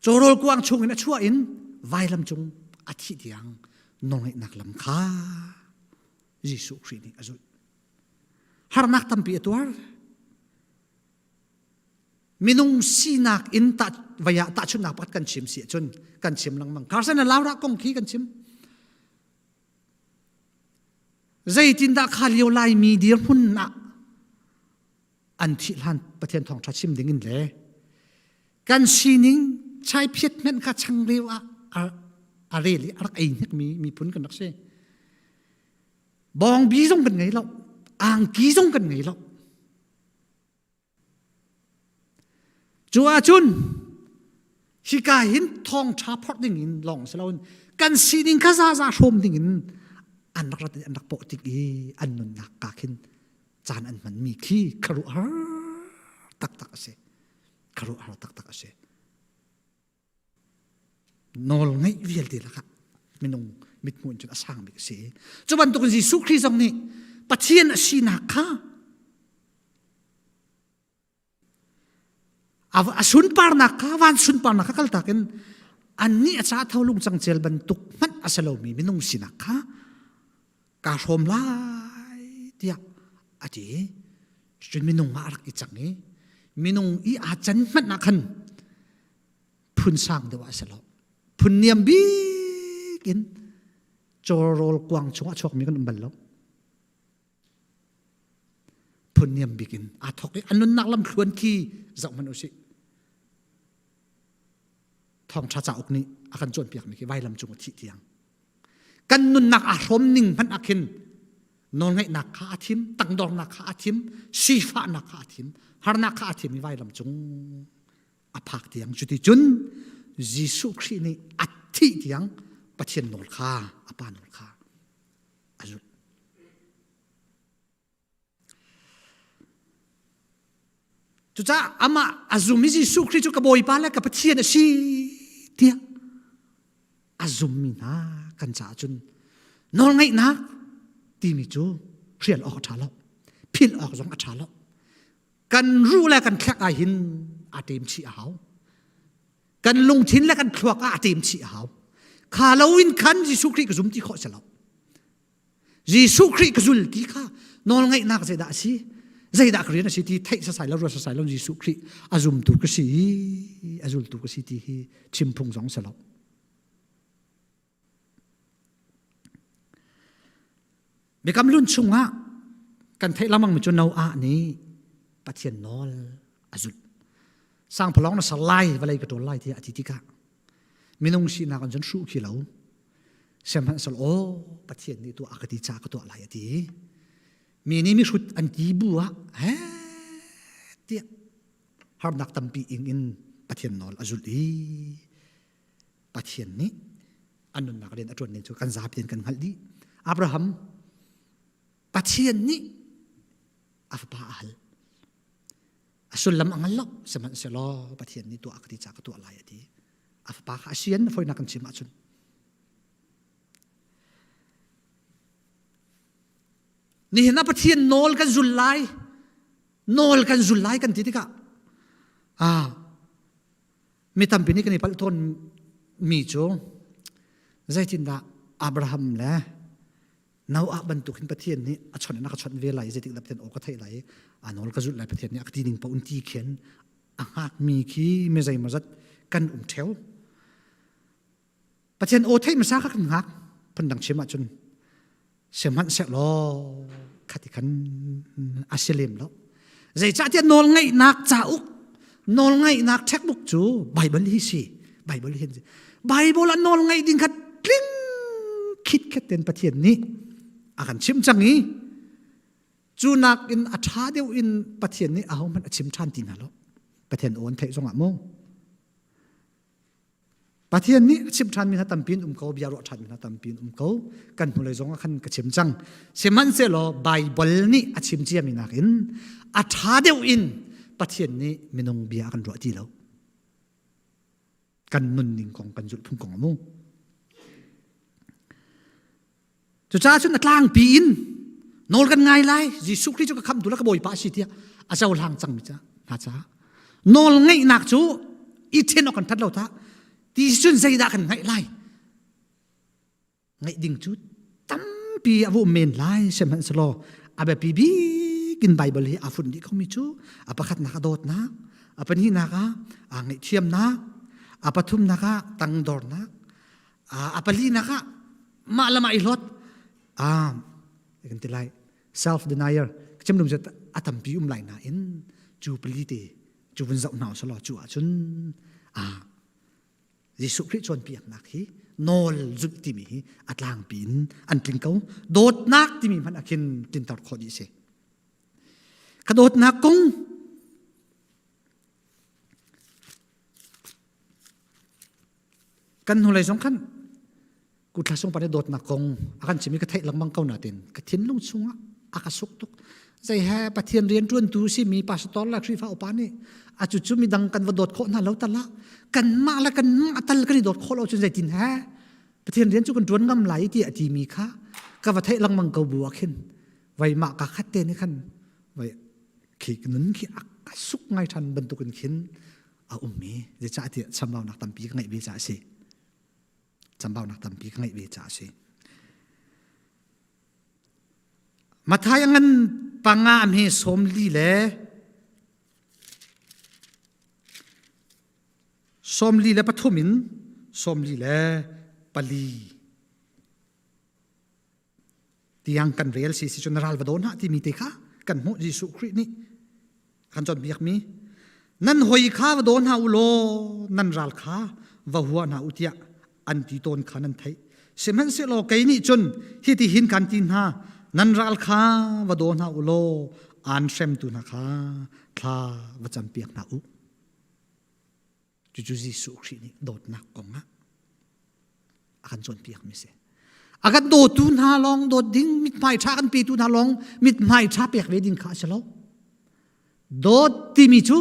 cawrawl kuang chungin a chuah in vailam cung a thih tiang nawlngeihnak lam kha Jesuh Khrih nih a zulh. Harnak tampi a tuar. Minung sinak in ta vaya tahchunhnak pakhat kan chim si ahcun kan chim lengmang. Carson le Laura kong khi kan chim. Zeitindah kha lio Laimi dirhmun ah an thih hlan Pathian thawngṭha chim ding in le kan sining chaiphiat hmenh kha changreu ah a rel i a rak ei hnikmi miphun kan rak si. Bawngbi zong kan ngei lo, angki zong kan ngei lo. Cu ahcun hika hin thawngṭha phorh ding in lawng si loin kan sining kha zaza hrawm ding in an rak rat an rak pawh tik i an nunnak ka khin caan an hmanmi khi khuaruahhar taktak a si. Khuaruahhar taktak a si. Nawl ngeih vialte lakah minung mithmuh in cun a sang bik a si. Cu bantukin Jesuh Khrih zong nih Pathian a sinak kha a sunparnak kha van sunparnak kha kaltak in annih a ca tho lung cangcel bantuk hmanh a si lomi minung sinak kha kaa hrawm lai tiah a ti. Cun minung ah a rak i cang i minung i aa can hmanh ah khan phun sang deuh ah a si lo. Phun niam bik in cawrawl kuang chungah chuakmi kan um bal lo. Phun niam bik in aa thawk i a nunnak lamthluan khi zoh hmanh usih. Thawngṭha cauk nih a kan cawnpiakmi khi vailam cung a thih tiang. Kan nunnak aa hrawm ning hmanh ah khin nawlngaihnak kha a thim, tangdornak kha a thim, sifahnak kha a thim, harnak kha a thim i vailam cung a phak tiang cuti cun Jesuh Khrih nih a thih tiang Pathian nawl kha a pa nawl kha a zulh. Cucaah amah a zum i Jesuh Khrih cu ka Bawipa le ka Pathian a si tiah a zummi hna kan caah cun nawlngaihnak timi cu hrial awk a ṭha lo philh awk zong a ṭha lo kan ruh le kan thlek ah hin aa ṭem chih a hau kan lungthin le kan thluak ah a ṭem chih a hau kha lo in khan Jesuh Khrih ka zum ti khawh si lo Jesuh Khrih ka zul ti kha nawlngaihnak zeidah a si zeidah ka rian a si ti theih sasai lo ruat sasai lo Jesuh Khrih a zumtu ka si a zultu ka si ti hi chim phung zong si lo Biakam hlun chungah kan theih lengmang mi cu Noah nih Pathian nawl a zulh. Sangphalawng na ser lai, vawlei ka ṭawl lai tiah a ti tikah minung sinak in cun hruh khi lo. Sihmanhsehlaw aw Pathian nih tuah a ka ti caah ka tuah lai a ti. Mi nih mihrut an ti bu ah he tiah harnak tampi ing in Pathian nawl a zulh i Pathian nih an nunnak rian a ṭuan ning cu kan zapi in kan hngalh dih. Abraham Pathian nih a fapa a hal. A sullam a hngal lo sihmanhsehlaw Pathian nih tuah ka ti caah ka tuah lai a ti. A fapa kha a sian fawinak kan chim ahcun. Nihin ah Pathian nawl kan zul lai nawl kan zul lai kan ti tikah ah Mi tampi nih kan i palh tawn mi cu zeitindah Abraham le Noah bantuk hin Pathian nih a chawnh in a ka chawnh ve lai zeitik dah Pathian aw ka theih lai a nawl ka zulh lai Pathian nih a ka ti ning paoh in ti khin a hngakmi khi mi zeimawzat kan um theo. Pathian aw theih hmasa kha kan hngak phundang chim ahcun sihmanhsehlaw khati khan a si lem lo zeicahtiah nawlngaihnak cauk nawlngaihnak checkbook cu Bible hi si Bible hi Bible ah nawlngaih ding kha tling khit khet ten Pathian nih a kan chim cang i cu nakin a ṭha deuh in Pathian nih ahohmanh a chim ṭhan ti hna lo Pathian aw an theih zongah mu Pathian nih a chimh ṭhanmi hna tampi in um ko, bia ruah ṭhanmi hna tampi in um ko. Kan hnulei zong ah khan ka chim cang. Sihmanhsehlaw Baibal nih a chim ciami nakin a ṭha deuh in Pathian nih minung bia a kan ruah ti lo. Kan nunning kong kan zulhphung kong amu. Cucaah cun a tlangpi in nawl kan ngai lai Jesuh Khrih cu ka khamtu le ka Bawipa a si tiah a cohlang cangmi ca hna caah nawl ngeihnak cu i ṭhen awk kan ṭhat lo ta ti cun zeidah kan ngaih lai ngaih ding cu tampi a um men lai sihmanhsehlaw a biapi bik in Bible hi aa funh dih khomi cu a pakhatnak a dawtnak a pahnihnak ah aa ngaihthiamnak a pathumnak ah tangdornak a palinak ah mah le mah i hlawt kan ti lai self denier chim dum a tampi um lai nain cu pali te cu vun zoh hna usalaw cu ahcun Jesuh Khrih cawnpiaknak hi nawl zulh timi hi a tlangpi in an tling ko dawtnak timi hmanh ah khin tlinter khawh dih si ka dawtnak kong Kan hnulei zong khan kuthla sung pa nih dawtnak kong a kan chim i ka theih lengmang ko nain ka thinlung chungah a ka suk tuk. Zei he Pathian rianṭuantu simi pastor le Khrihfa upa nih a cucu midang kan va dawt khawh hna lo tal ah kanmah le kanmah tal kan i dawt khawh lo cun zeitin he Pathian rian cu kan ṭuan ngam lai ti a timi kha ka va theih lengmang ko bu ah khin vai mah ka khat te nih khan vai khi nun khi a ka suk ngai ṭhan bantukin khin a ummi zeicahtiah chambaunak tampi ka ngeih ve caah a si chambaunak tampi ka ngeih ve caah a si Mathai ngan panga am hi sawmli le sawmli le pathum in sawmli le pali tiang kan rel si si cun ral va dawn hlah timi te kha kan hmuh Jesuh Khrih nih kan cawnpiakmi nan hoi kha va daw hna u law nan ral kha va hua hna u tiah an ti tawn kha nan theih sihmanhsehlaw kei nih cun hiti hin kan ti hna nan ral kha va daw hna u law aan hremtu hna kha thla va campiak hna u Cucu Jesuh Khrih nih dawtnak kong ah a kan cawnpiakmi si. A kan dawtu hna lawng dawt ding, mithmai ṭha kan petu hna lawng mithmai ṭha pek ve ding kha a si lo. Dawt timi cu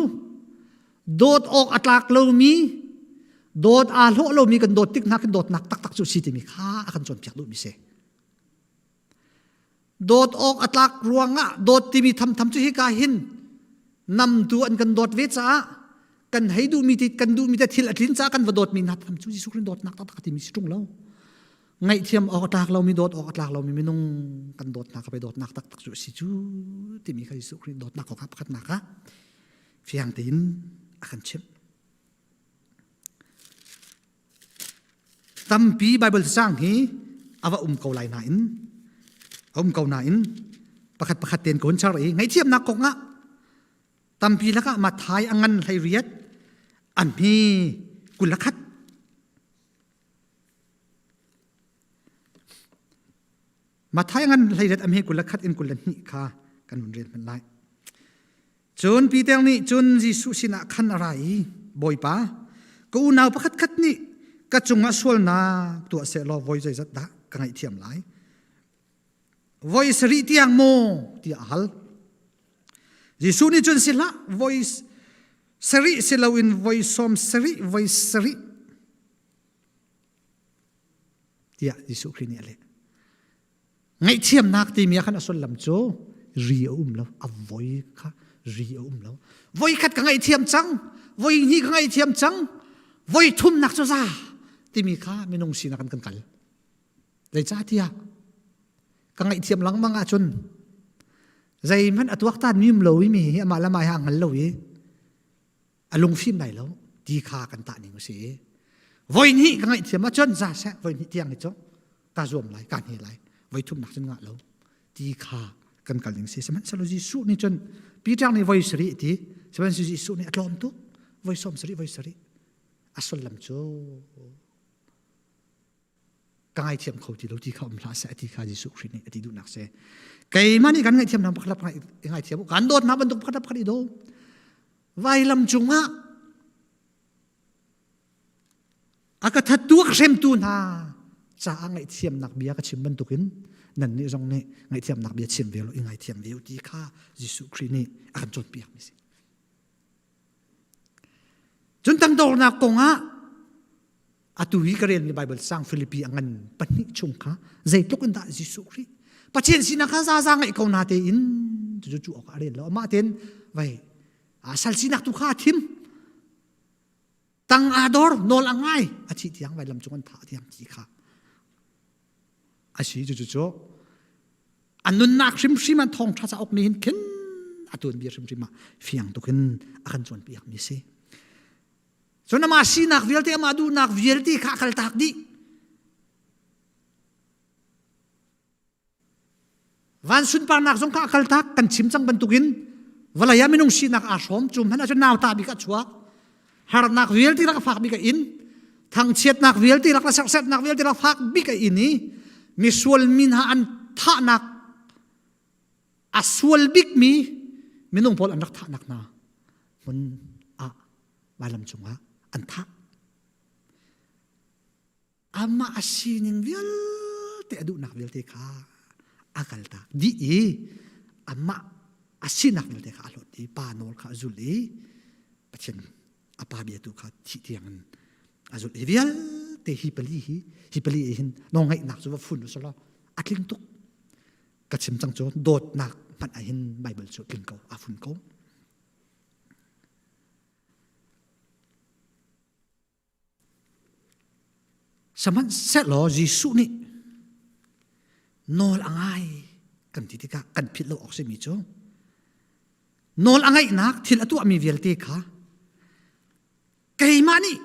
dawt awk a tlak lomi, dawt aa hlawh lomi kan dawt tik hna kan dawtnak taktak cu si timi kha a kan cawnpiak duhmi si. Dawt awk a tlak ruangah dawt timi thamtham cu hika hin namtu an kan dawt ve caah kan hei duhmi ti kan duhmi te thil a tlin caah kan va dawtmi hna tham cu Jesuh Khrih dawtnak taktak timi si ṭung lo. Ngaihthiam awk a tlak lomi dawt awk a tlak lomi minung kan dawtnak ka pe dawtnak taktak cu a si cu timi kha Jesuh Khrih dawtnak kong ah pakhatnak ah fiang tein a kan chimh. Tampi Baibal cacang hi a va um ko lai nain a um ko nain pakhat pakhat tein ka hun char i ngaihthiamnak kong ah tampi lakah Mathai a ngan hlei riat a hme 21 Mathai ngan hlei riat a hme 21 in 22 kha kan hun rel hmanh lai. Cun Peter nih cun Jesuh sinah khan a ra i, Bawipa, ka unau pakhatkhat nih ka cungah sualnak tuah sehlaw voi zeizat dah ka ngaihthiam lai? Voi sarih tiang maw? tiah a hal. Jesuh nih cun si hlah, voi sarih si loin voi sawm sarih, voi sarih tiah Jesuh Khrih nih a leh. Ngaihthiamnak timi ah khan a sullam cu ri a um lo a voi kha ri a um lo voi khat ka ngaihthiam cang voi hnih ka ngaihthiam cang voi thumnak cu za timi kha minung sinak in kan kal zeicahtiah ka ngaihthiam lengmang ahcun zeihmanh a tuaktan mi um lo i mi hi amah le amah hi aa hngal lo i a lungfim lai lo ti kha kan tah ning a si voi hnih ka ngaihthiam ahcun za seh voi hnih tiang hi cu ka zuam lai ka hne lai voi thumnak cun ngah lo ti kha kan kal ning si sihmanhsehlaw Jesuh nih cun Peter nih voi sarih ti sihmanhsehlaw Jesuh nih a tlawm tuk voi sawm sarih voi sarih a sullam cu ka ngaithiam kho ti lo ti kha um hlah seh ti kha Jesuh Khrih nih a ti duhnak si keimah nih kan ngaihthiam hna pakhat pakhat i ngaithiam kan dawt hna bantuk pakhat pakhat i daw vailam cungah a ka thattu a ka hremtu hna caah ngaihthiamnak bia ka chim bantukin nannih zong nih ngaihthiamnak bia chim ve lo i ngaithiam ve u ti kha Jesuh Khrih nih a kan cawnpiak mi si. Cun tangdornak kongah. Atu hi ka relmi Bible sang Filipi a ngan pahnih chung kha zeitluk in dah Jesuh Khrih Pathian sinak kha zaza ngaih ko na tein cu cu awk a rel lo amah tein vai sal sinak tu kha a thim tang aa dor nawl a ngai a thih tiang vailam cung an thah tiang ti kha a si cu cu cu a nunnak hrimhrim an thawngṭha cauk nih hin khin a tuanbia hrimhrim ah fiang tukin a kan cawnpiak mi si cun amah sinak vialte amah duhnak vialte kha a kaltak dih Van sunparnak zong kha a kaltak kan chim cang bantukin vawlei ah minung sinak aa hrawm cu hmanh ahcun nauta bik a chuak harnak vialte lak a fak bik a in thangchiatnak vialte lak le serhsatnak vialte lak fak bik a in i misual mi hna an thahnak a sual bikmi minung pawl an rak thahnak hna hmun ah vailam cungah an thah amah a sining vialte a duhnak vialte kha a kaltak dih i amah a sinak vialte kha a hlawt i pa nawl kha a zul i Pathian a pa bia tu kha thih tiang in a zulh hi vialte hi pali hi hi pali hin nawlngaihnak cu va fun usulaw a tling tuk ka chim cang cu dawtnak hmanh ah hin Bible cu tling ko a fun ko Sihmanhsehlaw Jesuh nih nawl a ngai kan ti tikah kan philh lo awk simi cu nawl a ngaihnak thil a tuahmi vialte kha keimah nih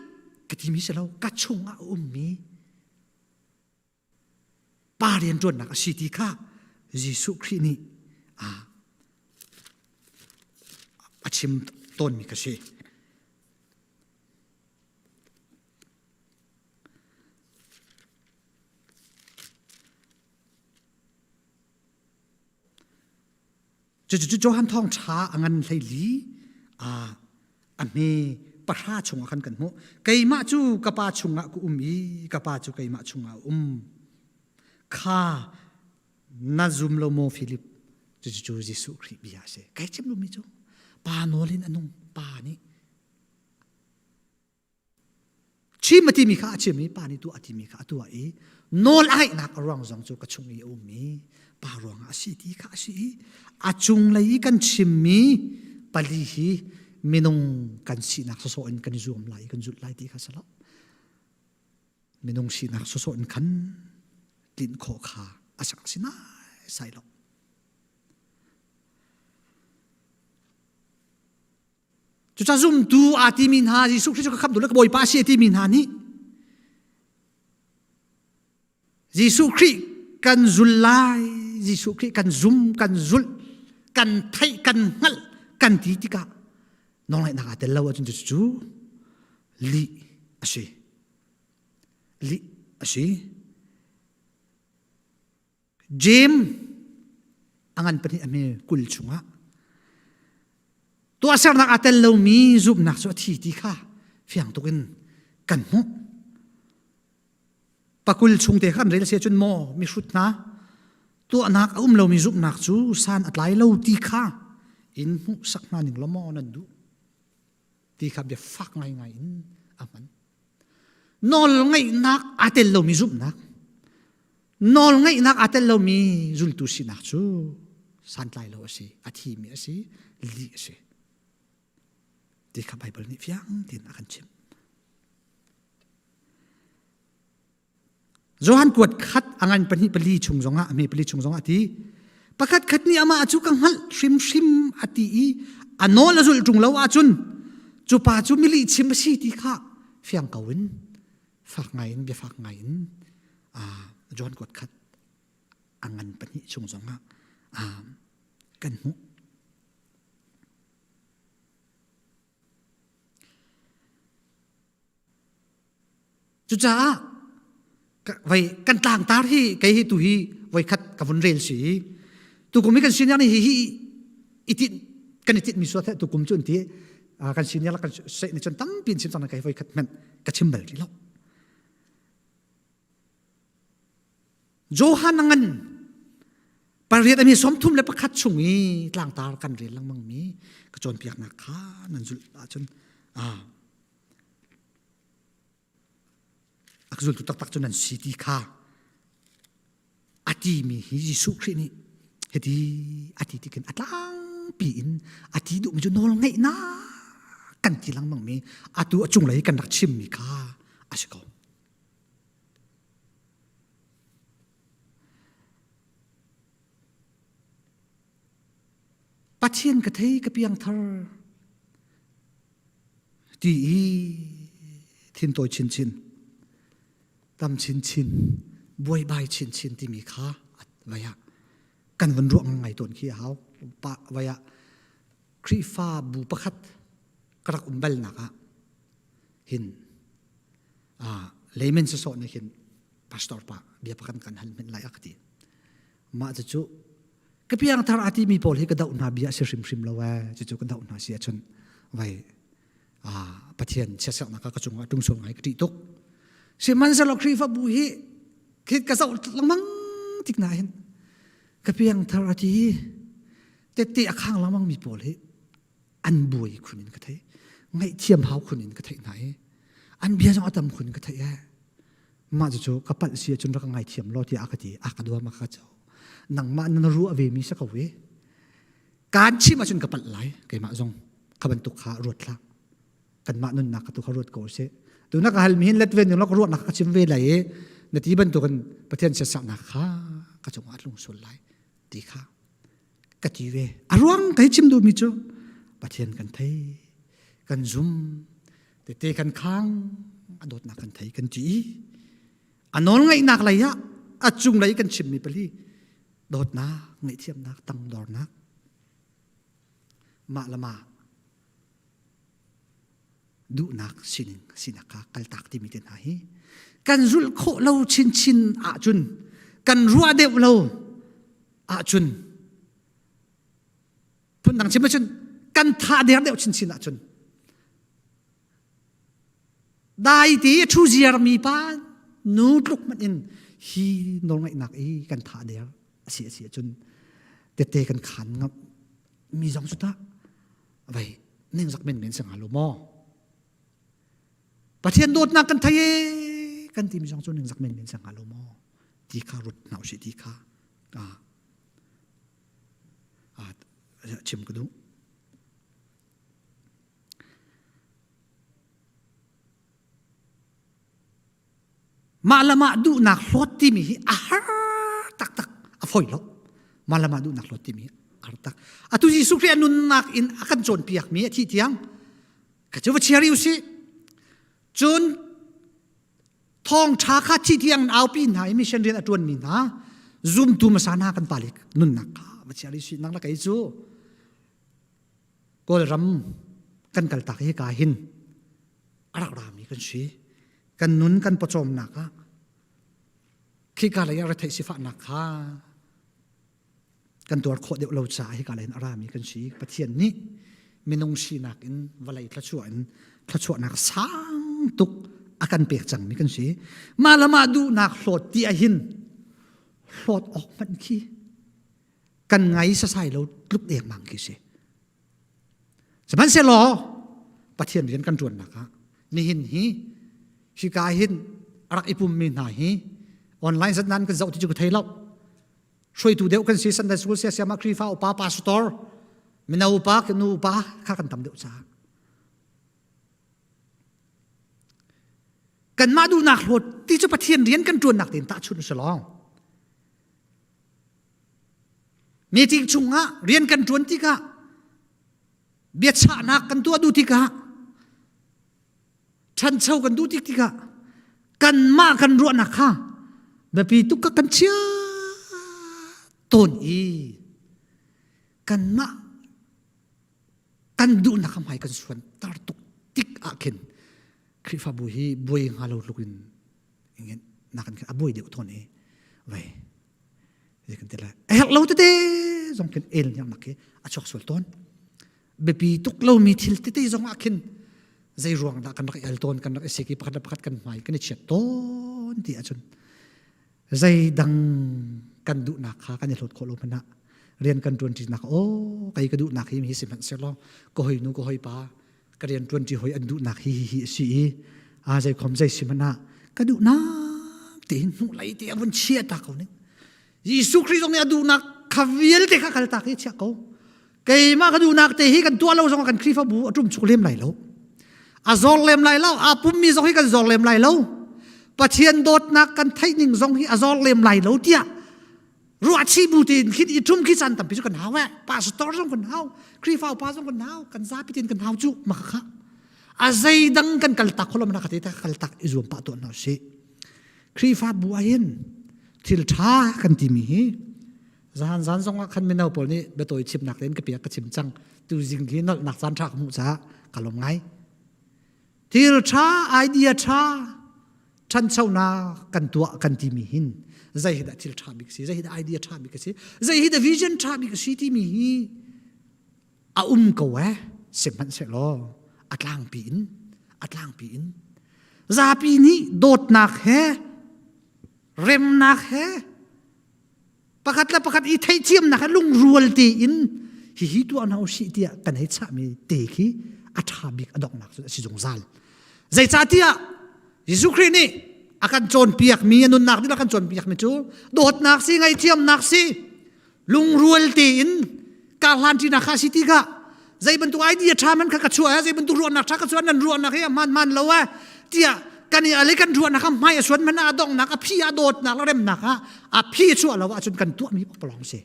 ka timi si lo ka chungah a ummi pa rianṭuannak a si ti kha Jesuh Khrih nih a chim tawnmi ka si. Cucu Johan thawngṭha a ngan hleili a a hme pahra chungah khan kan hmuh. Keimah cu ka pa chungah ka um i ka pa cu keimah chungah a um. Kha na zum lo maw Philip? Cucu cu Jesuh Khrih bia a si. Kai chim lomi cu pa nawl in a nung pa nih Chim a timi kha a chim i pa nih tuah a timi kha a tuah i nawl a ngeihnak a ruang zong cu ka chung i a ummi pa ruangah a si ti kha a si i a cunglei i kan chimmi pali hi minung kan sinak sawsawh in kan i zuam lai i kan zulh lai ti kha si lo minung sinak sawsawh in khan tlinh khawh kha a sak si nai sai lo Cucaah zumtu aa timi hna Jesuh Khrist cu ka khamhtu le ka Bawipa a si a timi hna nih Jesuh Khrih kan zul lai, Jesuh Khrih kan zum, kan zulh, kan theih, kan hngalh, kan ti tikah nawlngaihnak aa tel lo ahcun cucu lih a si. Lih a si. Jeim a ngan pahnih a hme 20 chungah tuahsernak aa tel lomi zumhnak cu a thi ti kha fiang tuk in kan hmuh. Pakul chung te khan rel se cun maw mihrut hna tuahnak a um lomi zumhnak cu san a tlai lo ti kha in hmuh sak hna ning law maw nan duh ti kha bia fak ngaingai in a hman. Nawl ngeihnak aa tel lomi zumhnak nawl ngeihnak aa tel lomi zultu sinak cu santlai lo a si, a thimi a si, lih a si. Ti kha Baibal nih fiang tein a kan chimh. Johan kuat khat a ngan pahnih pali chung zongah a hme pali chung zongah a ti pakhat khat nih amah cu ka hngalh hrimhrim a ti i a nawl a zulh ṭung lo ahcun cu pa cu milih chim a si ti kha fiang ko in fak ngai in biafak ngai in John kuat khat a ngan pahnih chung zongah kan hmuh. Cucaah vai kan tlangtar hi kei hi tu hi voikhat ka vun rel si tukum hi kan senior nih hi hi itit kan itit mi suat tukum cu an ti kan senior kan se ni cun tampi in chim cang kai voikhat hmanh ka chim bal rih lo Johan ngan pariat ami 31 chung i tlangtar kan rel lengmang mi ka cawnpiaknak kha nan zulh ahcun ah. A ka zultu taktak cu nan si ti kha a timi hi Jesuh Khrih nih hiti a ti tikin a tlangpi in a ti duhmi cu nawl ngeihnak kan ti lengmang mi atu a cunglei kan rak chimmi kha a si ko. Pathian ka thei ka piangthar ti i thintawi chinchin tam chinchin buaibai chinchin timi kha vai ah kan van ruah ngai tawn khi a hau pa vai ah Khrihfa bu pakhat ka rak um balnak ah hin layman sawsawh nih hin pastor pa bia pakhat kan hal men lai a ka ti mah cucu ka piangthar a timi pawl hi ka doh hna bia a si hrimhrim lo ee cucu ka doh hna si ahcun vai Pathian chiatserhnak ka cungah tung sual ngai ka ṭih tuk sihmanhsehlaw Khrihfabu hi khi ka zoh lengmang tik na hin ka piangthar a ti tette a khang lengmang mi pawl hi an buai khun in ka thei ngaihthiam hau khun in ka theih hna i an bia zong a tam khun in ka theih ee mah cucu ka palh si ahcun rak ka ngaithiam law tiah a ka ti a ka duam a ka co nangmah na ruah ve mi si ko i kaan chim ahcun ka palh lai keimah zong kha bantuk kha ruat hlah kanmah nunnak ka tu kha ruat ko sih tu na ka hal mi hin let ve ning ka ruahnak ka chim ve lai i na ti bantukin Pathian siasaknak kha ka cungah a tlung sual lai ti kha ka ti ve a ruang kai chim duhmi cu Pathian kan thei kan zum tete kan khang a dawtnak kan thei kan ti i a nawl ngaihnak lei ah a cung lei kan chimmi pali dawtnak ngaihthiamnak tangdornak mah le mah duhnak sining sinak kha kaltak timi te hna hi kan zulh khawh lo chinchin ahcun kan ruah deuh lo ahcun phundang chim ahcun kan tha der deuh chinchin ahcun dai ti thu ziar mi pa nu tluk hmanh in hi nawlngaihnak i kan tha der asi asi ahcun tete kan khan ngam mi zong cu ta vai ningzak men men sanga lo maw Pathian dawtnak kan thei e kan ti mi zong cu ningzak men men sanga lo maw ti kha rut hna usih ti kha a chim ka duh Mah le mah duhnak hlawt timi hi a har taktak a fawi lo. Mah le mah duhnak hlawt timi hi a har tak. Atu Jesuh Khrih a nunnak in a kan cawnpiak mi a thih tiang ka cu va chia rih usih. Cun thawngṭha kha thi tiang in aupi hna i mission rian a ṭuanmi hna zumtu hmasa hna kan pale nunnak kha va chia rih usih. Nang le kei cu Kawlram kan kaltak hi ka hin a rak rami kan si. Kan nun kan pawcawmnak ah khika lei ah retheih sifahnak kha kan tuar khawh deuh lo caah hika lei in a rami kan si. Pathian nih minung sinak in vawlei thluachuah in thluachuahnak sang tuk a kan pek cangmi kan si. Mah le mah duhnak hlawt ti ahhin hlawt awk hmanh khi kan ngai sasai lo tluk dengmang khi si. Sihmanhsehlaw Pathian rian kan ṭuannak ah nihin hi hika hin a rak i pummi hna hi online zat nan kan zoh ti cu ka thei lo. Hruaitu deuh kan si Sunday school siasiam ah Khrihfa upa pastor mino upa nu upa kha kan tam deuh caah kanmah duhnak hlawt ti cu Pathian rian kan ṭuannak tein tahchunh si lawng. Meeting chungah rian kan ṭuan tikah biachahnak kan tuah duh tikah ṭhancho kan duh tik tikah kanmah kan ruahnak kha biapi tuk ka kan chia tawn i kanmah kan duhnak kha hmai kan suan tar tuk tik ah khin Khrihfabu hi buai hnga lo tluk in na kan a buai deuh tawn i vai kan ti lai a herh lo tete zong khin el niang nak khi a chuak sual tawn biapi tuk lomi thil tete zong ah khin zei ruang dah kan rak i el tawn kan rak i sik i pakhat le pakhat kan hmai kan i chiat tawn ti ahcun zei dang kan duhnak kha kan i hlawt khawh lo hmanh ah rian kan ṭuan ṭinak aw kei ka duhnak hi hi sihmanhsehlaw ka hoi nu ka hoi pa ka rian ṭuan ṭi hoi an duhnak hi hi hi a si i a zei khom zei si hmanh ah. Ka duhnak te hin hmuh lai te a vun chia ta ko ning. Jesuh Khrih zong nih a duhnak kha vialte kha kal tak i chia ko. Keimah ka duhnak te hi kan tuah lo zong kan Khrihfabu a ṭum chuk lem lai lo. A zor lem lai lo, aa pummi zong hi kan zor lem lai lo. Pathian dawtnak kan theih ning zong hi a zor lem lai lo tiah ruahchih bu tein khin i ṭum khi caan tampi cu kan hau eh. Pastor zong kan hau, Khrihfa upa zong kan hau, kan zapi tein kan hau cu maka kha. A zeidang kan kal tak kholom na ka te ta kal tak i zuam pah tuah hna usih. Khrihfabu ah hin thil ṭha kan timi hi Zahan zan zong ah khan mino pawl nih biatawi chimnak tein ka piak ka chim cang. Tu zing hi nolhnak caan ṭha ka hmuh caah ka lawm ngai. Thil ṭha, idea ṭha, ṭhanchonak kan tuah kan timi hin zei hi dah thil ṭha bik si, zei hi dah idea ṭha bik a si, zei hi dah vision ṭha bik a si timi hi a um ko eh sihmanhsehlaw a tlangpi in a tlangpi in zapi nih dawtnak he remnak he pakhat le pakhat i theihthiamnak he lungrual tein hihi tuah hna usih tiah kan hei chahmi te khi a ṭha bik a donghnak cu a si zungzal. Zeicahtiah Jesuh Khrih nih a kan cawnpiakmi a nunnak ding a kan cawnpiakmi cu dawtnak si ngaihthiamnak si lungrual tein karhlan ṭinak kha a si tikah zei bantuk idea ṭha man kha ka chuah zei bantuk ruahnak ṭha ka chuah nan ruahnak hi a hmaan hmaan lo eh tiah kan i ale kan ruahnak a hmai a suan man a donghnak a phi a dawtnak le remnak ah a phi chuah lo ahcun kan tuahmi pakpalawng si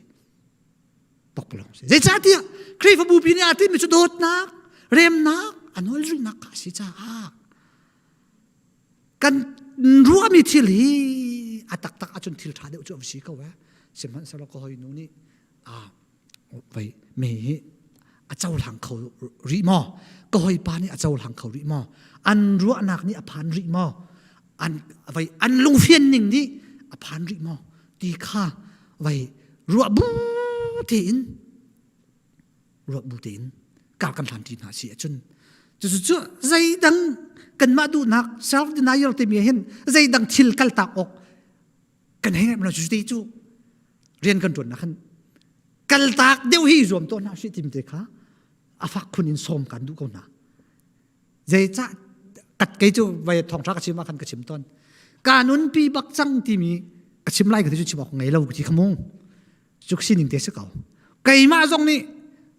pakpalawng si zeicahtiah Khrihfabu pi nih aa timmi cu dawtnak remnak a nawl zulhnak kha a si caah kan ruahmi thil hi a taktak ahcun thil ṭha deuh cu a si ko eh sihmanhsehlaw ka hoi nu nih a vei mi hi a cohlang kho rih maw ka hawipa nih a cohlang kho rih maw an ruahnak nih a phan rih maw an vei an lungfian ning nih a phan rih maw ti kha vei ruah bu tein ruah bu tein kar kan hlan ti hna si ahcun cucu cu zeidang kanmah duhnak self denial timi hin zeidang thil kaltak awk kan hei ngaih lo cu te cu rian kan ṭuan nak khan kaltak deuh hi zuam to hna sih tim te kha a fak khun in sawm kan duh ko hna zeicah kat kei cu vai thawngṭha ka chim ah khan ka chim tawn ka nunpi bak cang timi ka chim lai ka ti cu chim awk ngei lo ti kha mu cuk sining te si ko keimah zong nih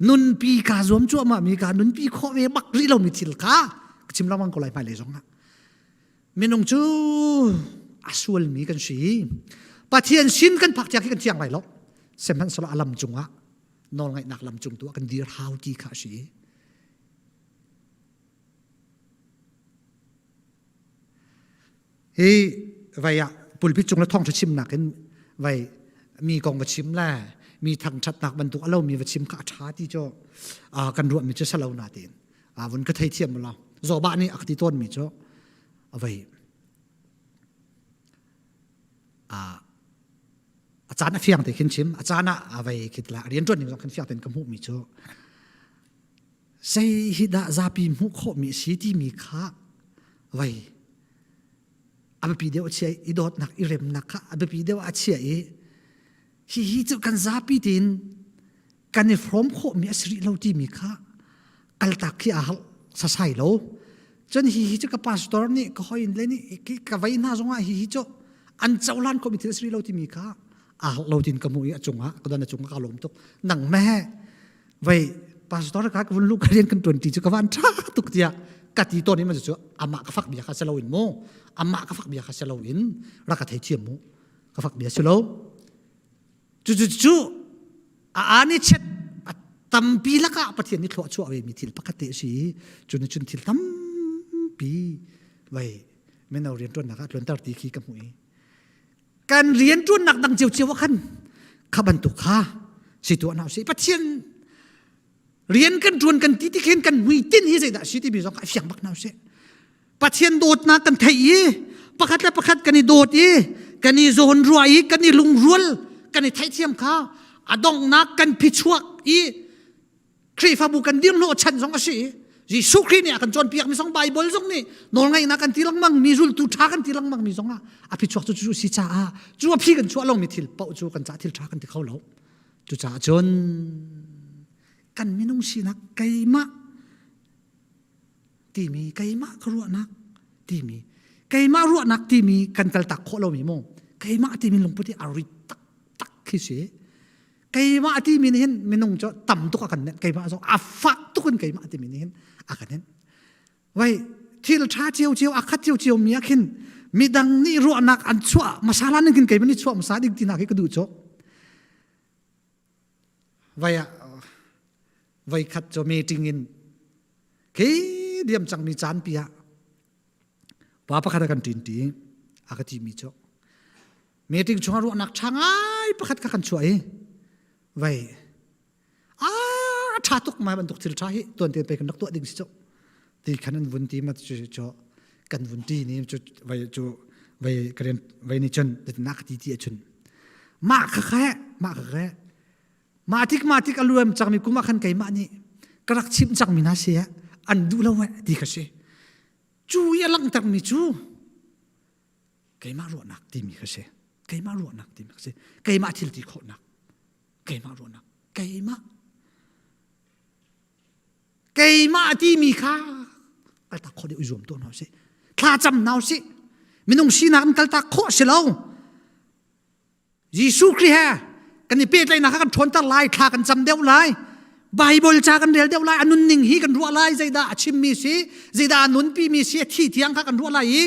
nunpi ka zuam cuahmah mi ka nunpi khawh ve bak rih lomi thil kha ka chim lengmang ko lai hmailei zong ah Minung cu a sualmi kan si. Pathian sin kan phak tiang khi kan thiang lai lo. Sihmanhsehlaw a lam cungah nawlngaihnak lam cung tu ah kan dir hau ti kha a si. Hi vai ah pulpit cung le thawngṭha chimnak in vai mi kong va chim le mi thangṭhatnak bantuk a lomi va chim kha a ṭha ti cu kan ruahmi cu salo na tiin vun ka theithiam lo zawbah nih a ka ti tawnmi cu avei a caan a fiang te khin chim a caan ah avei khit la rian ṭuan ning zong khin fiang tein ka hmuhmi cu zei hi dah zapi hmuh khawhmi si timi kha vei a biapi deuh a chia i dawtnak i remnak kha a biapi deuh a chia i hihi cu kan zapi tein kan i hrawm khawhmi a si rih lo timi kha kaltak khi aa sasai lo cun hihi cu ka pastor nih ka hoin le nih ka vei hna zongah hihi cu an cohlan khawhmi thil a si rih lo timi kha aa lo tin ka hmuh i a cungah ka don a cungah ka lawm tuk nang me vei pastor ka ka vun lu ka rian kan tuan ti cu ka van tha tuk tiah ka ti tawn in ma cu amah ka fak bia kha si lo in mu amah ka fak bia kha si lo in rak ka thei thiam mu ka fak bia si lo Cucu cu a aan i chet a tampi lakah Pathian nih thlua chuah ve mi thil pakhat te a si i cu nih cun thil tampi vei mino rianṭuannak ah tluanter ti khi ka hmuh i kan rianṭuannak dang ciocio ah khan kha bantuk kha si tuah hna usih Pathian rian kan ṭuan kan ti ti khin kan hmuitinh hi zeidah a si timi zong kha a fiang bak hna usih Pathian dawtnak kan theih i pakhat le pakhat kan i dawt i kan i zawnruah i kan i lungrual kan i theihthiam kha a donghnak kan phichuak i Khrihfabu kan dirhnawh chan zong a si i Jesuh Khrih nih a kan cawnpiak mi zong Bible zong nih nawlngaihnak kan ti lengmang mi zultu ṭha kan ti lengmang mi zong ah a phichuak cu cu si caah cu a phi kan chuah lomi thil paoh cu kan cah thil ṭha kan ti kho lo cucaah cun kan minung sinak keimah timi keimah ka ruahnak timi. Keimah ruahnak timi kan kaltak khawh lomi mu. Keimah timi lungput hi a rit taktak khi si. Keimah timi nih hin minung cu tam tuk a kan nenh. Keimah zong a fak tuk in keimah timi nih hin a kan nenh. Vai thil ṭha ciocio a khat ciocio mi ah khin midang nih ruahnak an chuah masala ning khin keimah nih chuah hmasa ding ti hna khi ka duh cawk. Vai ah voi khat cu meeting in khi diam cangmi caan pi ah pa pakhat a kan ṭin ṭi a ka timi cu meeting chungah ruahnak ṭha ngai pakhat kha kan chuah i vai a ṭha tuk mai bantuk thil ṭha hi tuan te pe kan rak tuah ding si cu ti khan an vun ti ma cu cu kan vun ti ni cu vai cu vai karen vai ni chun na ka ti ti a chun mah kha kha mah kha kha mah tik mah tik a luam cangmi kum ah khan keimah nih ka rak chimh cangmi hna si an duh lo eh ti kha si cu i a langhtermi cu keimah ruahnak timi kha si keimah ruahnak timi kha si keimah thil ti khawhnak keimah ruahnak keimah keimah timi kha kaltak khawh dih zuam tuah hna usih thla cam hna usih minung sinak in kaltak khawh si lo Jesuh Khrih he kan i pehtlaihnak kha kan ṭhawnter lai, thla kan cam deuh lai, Baibal ca kan rel deuh lai, a nunning hi kan ruah lai, zeidah a chimmi si, zeidah a nunpimi si, a thi tiang kha kan ruah lai i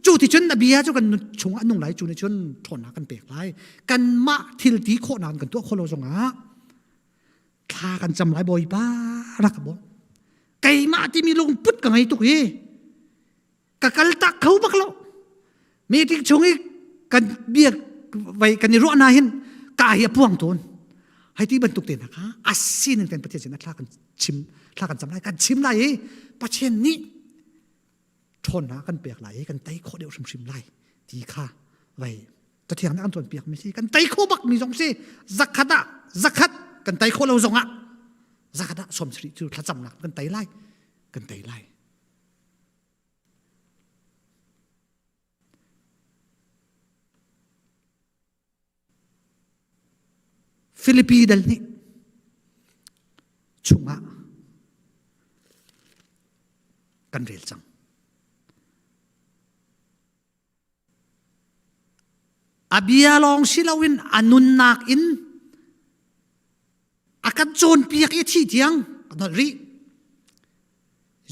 cu ti cun a bia cu kan chung ah nung lai, cu nih cun ṭhawnnak kan pek lai. Kanmah thil ti khawhnak kan tuah khawh lo zongah thla kan cam lai Bawipa rak ka bawm. Keimah timi lungput ka ngei tuk hi ka kal tak kho bak lo meeting chung i kan biak vai kan i ruah na hin ka hi a puang tawn hai ti bantuk te na kha asin in kan pathian sin thla kan chim thla kan cam lai kan chim lai i pathian nih ṭhawnnak kan pek lai i kan tei khawh deuh hrimhrim lai ti kha vai cathiang nih an cawnpiak mi si kan tei kho bak mi zong si zakhat ah zakhat kan tei khawh lo zong ah zakhat ah som sri cu thlacamnak kan tei lai kan tei lai Filipi dal nih chungah kan rel cang. A bia lawng si loin a nunnak in a kan cawnpiak i thi tiang a nolh rih.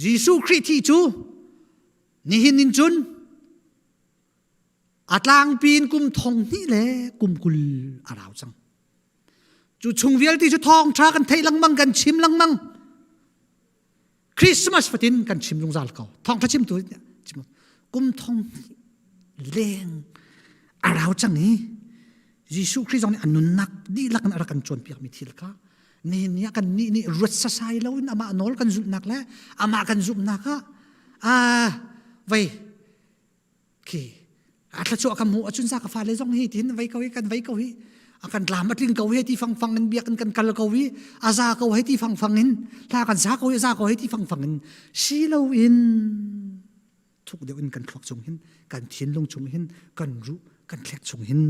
Jesuh Khrih thi cu nihin in cun a tlangpi in kum thong hnih le kum 20 a rau cang. Cu chung vialte cu thawngṭha kan theih lengmang kan chim lengmang. Christmas fatin kan chim zungzal ko. Thawngṭha chimtu kum thong leng a rau cang i Jesuh Khrih zong nih a nunnak dihlak in a rak kan cawnpiakmi thil kha nihin ni ah kan nih nih ruat sasai loin amah nawl kan zulhnak le amah kan zumhnak ah ah vei khi a thluachuah ka hmuh acun sa ka fale zong hi tin vei ko hi kan vei ko hi a kan tlam a tling ko hi ti fangfang in biak in kan kal ko hi a za ko hi ti fangfang in hla kan sa ko hi za ko hi ti fangfang in si lo in thuk deuh in kan thluak chung hin kan thinlung chung hin kan ruh kan thlek chung hin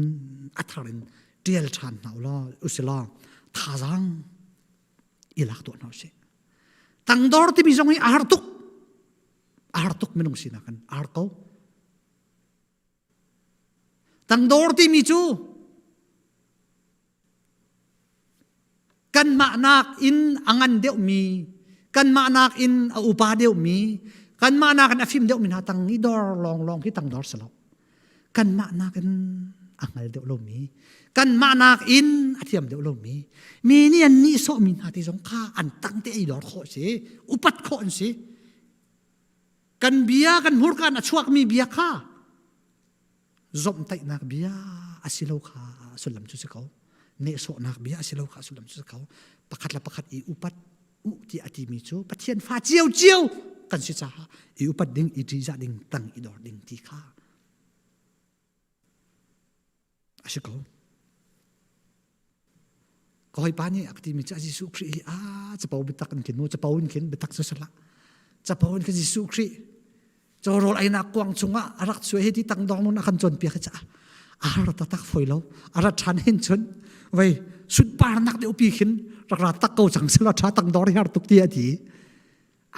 a thar in tial ṭhan hna ulaw usila thazaang i lak tuah hna usih tangdor timi zong hi a har tuk a har tuk minung sinak in a har ko tangdor timi cu kanmah nak in a ngan deuhmi kanmah nak in a upa deuhmi kanmah nak in a fim deuhmi hna tang i dor lawnglawng hi tangdor si lo kanmah nakin a hngal deuh lomi kanmah nakin a thiam deuh lomi mi nih an nihsawhmi hna ti zong kha an tang te ei dor khawh si upat khawh an si kan bia kan hmurka in a chuakmi bia kha zomhtaihnak bia a si lo kha sullam cu si ko nehsawhnak bia a si lo kha sullam cu si ko pakhat le pakhat i upat u ti a timi cu Pathian fa ciocio kan si caah i upat ding i ṭihzah ding tang i dor ding ti kha a si ko. Ka hawipa nih a ka timi cu Jesuh Khrih hi a capo biatak in khin mu capo in khin biatak cu salah capo in khin Jesuh Khrih Cawrawl einak kuang chungah a rak chuah hi ti tangdong nun a kan cawnpiak hi caah a har taktak foi lo a rat ṭhan hin cun vei sunparnak deuh pi khin rak ra tak ko cang selaw ṭha tangdor hi har tuk ti a ti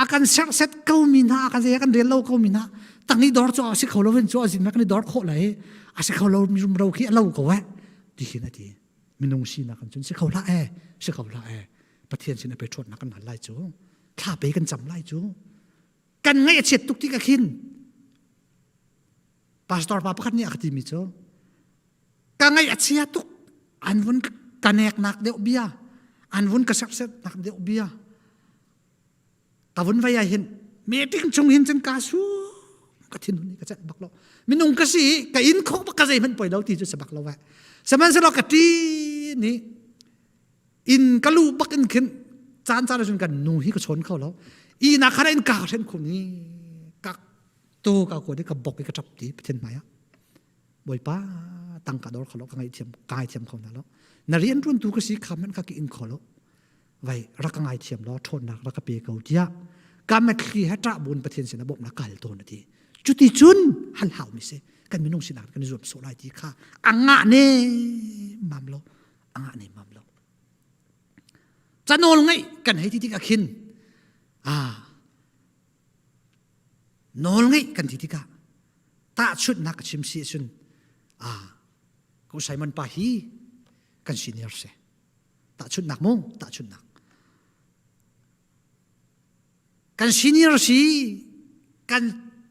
a kan serhset ko mi hna a kan zei kan rel lo ko mi hna. Tang i dor cu a si kho lo in cu a zin kan i dor khawh lai. A si kho lo mi ro khi a lo ko eh. Ti khin a ti. Minung sinak kan cun si kho hlah eh. Si kho hlah eh. Pathian sin a pe ṭhawtnak kan hal lai cu. Thla pe kan cam lai cu. Kan ngaih a chiat tuk ti ka khin. Pastor pa pakhat nih a ka timi cu ka ngaih a chia tuk an vun ka neknak deuh bia an vun ka serhsetnak deuh bia ka vun vai ah hin meeting chung hin cun ka su ka thin hun ka chat bak lo minung ka si ka in kho bak ka zei hmanh poi lo ti cu si bak lo wa sihmanhsehlaw ka ti ni in ka lu bak in khin caan caan cun kan nu hi ka chawn kho lo i na khana in ka hren khum ni ka to ka ko ni ka bok i ka tap ti pathian hmai ah Bawipa tangka dor kho lo ka ngaihthiam ka ngaithiam kho hna lo na rian ṭuantu ka si kha man kha ki in kho lo vai rak ka ngaithiam law ṭhawnnak rak ka pe ko tiah ka mitthli he ṭah bun Pathian sin ah bawmhnak ka hal tawn a ti cuti cun hal hau mi si kan minung sinak kan i zuam sawh lai ti kha a ngah ne mam lo a ngah ne mam lo canawl ngeih kan hei ti tik ah khin ah nawl ngeih kan ti tikah tahchunhnak ka chim si ahcun ah ko Simon pa hi kan senior si tahchunhnak mu tahchunhnak kan senior si kan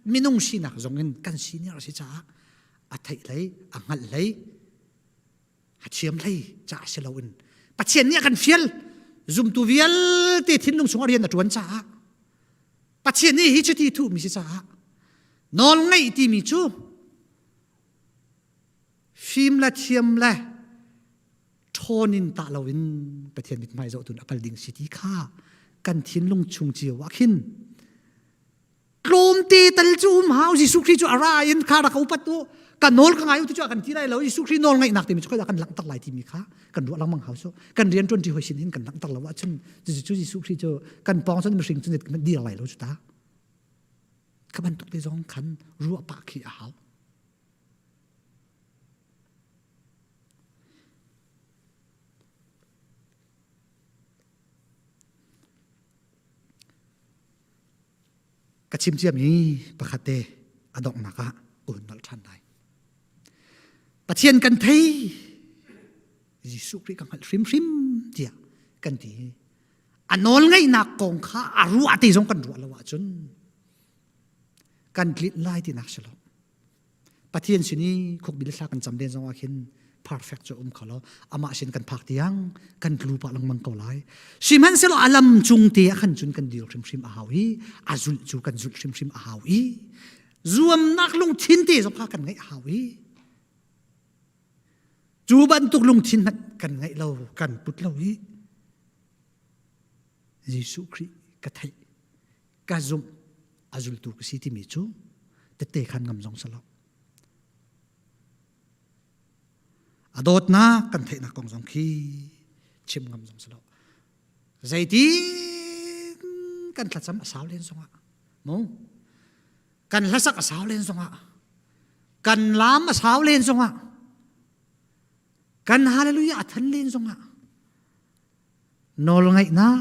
minung sinak zong in kan senior si caah a theih hlei a hngalh hlei a thiam hlei caah si loin Pathian nih a kan fial zumtu vialte thinlung chung a rian a ṭuan caah Pathian nih hi cuti thuhmi si caah nawl ngeih timi cu fim le thiam le ṭhawn in tah loin Pathian mithmai zohtun a kal ding si ti kha kan thinlung chung cio ah khin tlawmte tal cu um hau Jesuh Khrih cu a ra in kha rak ka upat u ka nawl ka ngai u ti cu a kan ti lai lo Jesuh Khrih nawl ngaihnak timi cu kan langhter lai timi kha kan ruah lengmang hau cu kan rian ṭuanṭi hoi sin hin kan langhter lo ahcun cu Jesuh Khrih cu kan pawng cun mihring cu dir lai lo cu ta kha bantuk te zong khan ruah pah khi a hau Ka chim ciami pakhat te a donghnak ah ka hun nolh ṭhan lai. Pathian kan thei, Jesuh Khrih ka hngalh hrimhrim tiah kan ti. A nawl ngeihnak kong kha a ruah te zong kan ruah lo ahcun kan tlinh lai tinak si lo. Pathian sin i khukbil thla kan cam len zong ah khin perfect cu um kho lo amah sin kan phak tiang kan tlu pah lengmang ko lai sihmanhsehlaw a lam cung te ah khan cun kan dir hrimhrim a hau i a zulh cu kan zulh hrimhrim a hau i zuamnak lungthin te zong kha kan ngeih a hau i cu bantuk lungthin hmanh kan ngeih lo kan put lo i Jesuh Khrih ka theih ka zumh a zultu ka si timi cu tette khan ngam zong si lo a dawtnak kan theihnak kong zong khi chim ngam zong si lo zeitin kan thlacam a sau len zongah mu kan hlasak a sau len zongah kan lam a sau len zongah kan hallelujah a than len zongah Nawlngaihnak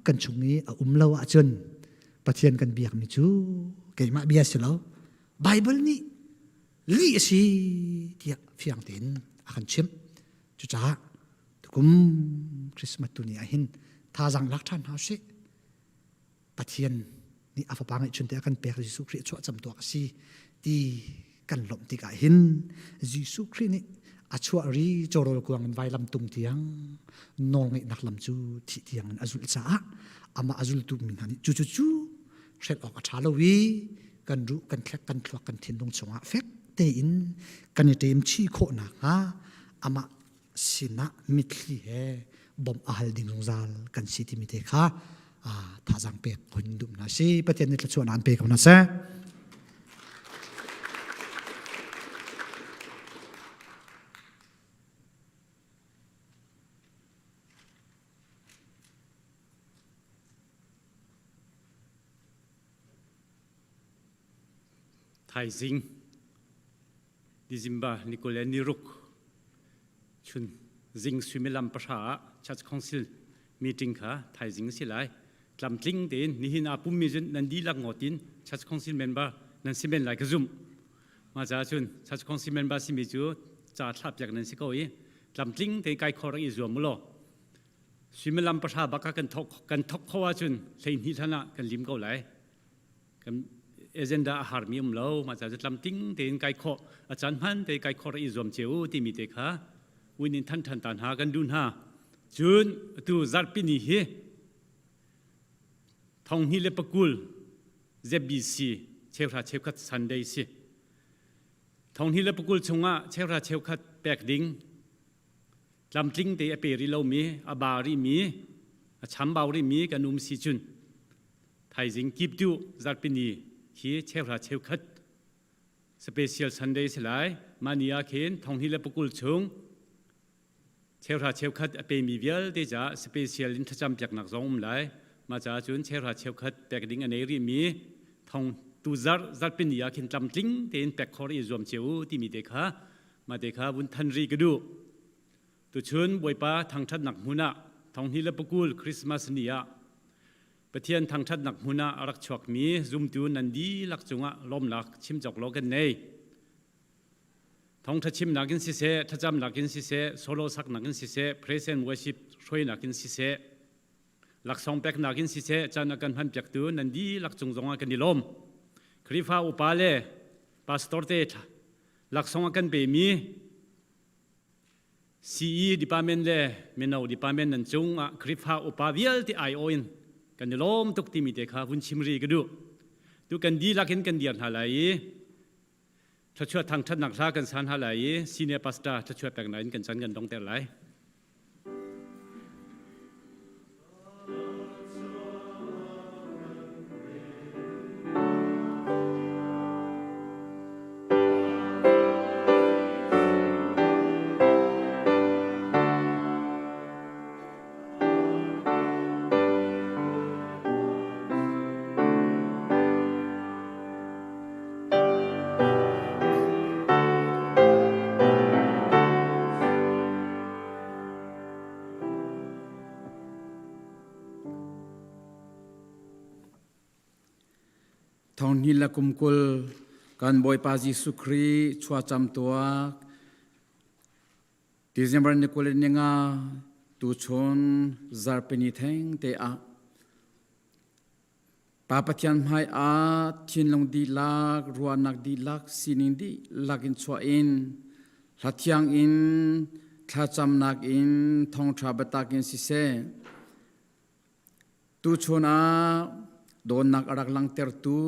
kan chung i a um lo ahcun Pathian kan biakmi cu keimah bia si lo Baibal nih lih a si tiah fiang tein a kan chimh. Cucaah tukum Christmas tu ni ah hin thazaang lak ṭhan hna usih. Pathian nih a fapa ngeihchun te a kan pek Jesuh Khrih a chuah cam tuak a si ti kan lawmh tikah hin Jesuh Khrih nih a chuah ri cawrawl kuang in vailam tung tiang nawlngeihnak lam cu thih tiang in a zulh caah amah a zultu mi hna nih cu cu cu hrelh awk a ṭha lo i kan ruh kan thlek kan thluak kan thinlung chungah fek tein kan i ṭem chih khawh nakhnga amah sinah mitthli he bawmh a hal ding zungzal kan si timi te kha thazaang pek hun duh hna si Pathian nih thluachuahnak an pe ko hna seh. Thaizing December ni 26 chun zing suimilam pahra ah Church Council meeting kha thaizing si lai. Tlamtling tein nihin aa pummi cun nan dihlak ngawt in Church Council member Nan si men lai ka zumh. Ma ca cun Church Council member simi cu ca thlah piak nan si ko i tlamtling tein kai khor i zuam mu law. Suimilam pahra bak ah kan thok kho ahcun 12 hlan ah kan lim ko lai. Kan agenda a harmi um lo. Mah ca cu tlamtling tein kai khawh a caan hman te kai khor i zuam cio timi te kha win in than than ta hna kan duh hna. Cun atu zarhpi ni hi 2020 ZBC cheuhra cheukhat Sunday si. 2020 chungah cheuhra cheukhat pek ding tlamtling te a pe rih lomi a ba rihmi a chambau rihmi kan um si cun thaizing kiptu zarhpini khi cheuhra cheukhat special Sunday si lai. Mah ni ah khin 2020 chung cheuhra cheukhat a pemi vialte caah special in thlacam piaknak zong um lai. Mah caah cun cheuhra cheukhat pek ding a nei rihmi thong tu zarh zarhpini ah khin tlamtling tein pek khor i zuam cio u timi te kha mah te kha vun than rih ka duh. Tuchun Bawipa thangṭhatnak hmun ah 2020 Christmas ni ah Pathian thangṭhatnak hmun ah a rak chuakmi zumtu nan dihlak cungah lawmnak chim cawk lo kan nei. Thawngṭha chimnak in siseh, thlacamnak in siseh, solo saknak in siseh, praise and worship hruainak in siseh, laksawng peknak in siseh, caan a kan hmanpiaktu nan dihlak cung zongah kan i lawm. Khrihfa upa le pastor te laksawng a kan pemi CE department le mino department nan cung ah Khrihfa upa vialte aiawh in kan i lawm tuk timi te kha vun chim rih ka duh. Tu kan dihlak in kan dir hna lai i thluachuah thangṭhatnak hla kan sa hna lai i senior pastor thluachuah peknak in kan chan kan dongter lai. Thonghni le kum 20 kan Bawipa Jesuh Khrih chuacam tuak December ni 20 ni nga tuchun zarhpini theng te ah Pa Pathian hmai ah thinlung dihlak, ruahnak dihlak, sining dihlak in chuah in hlathiang in thlacamnak in thawngṭha biatak in siseh tuchun ah dawnnak a rak langhtertu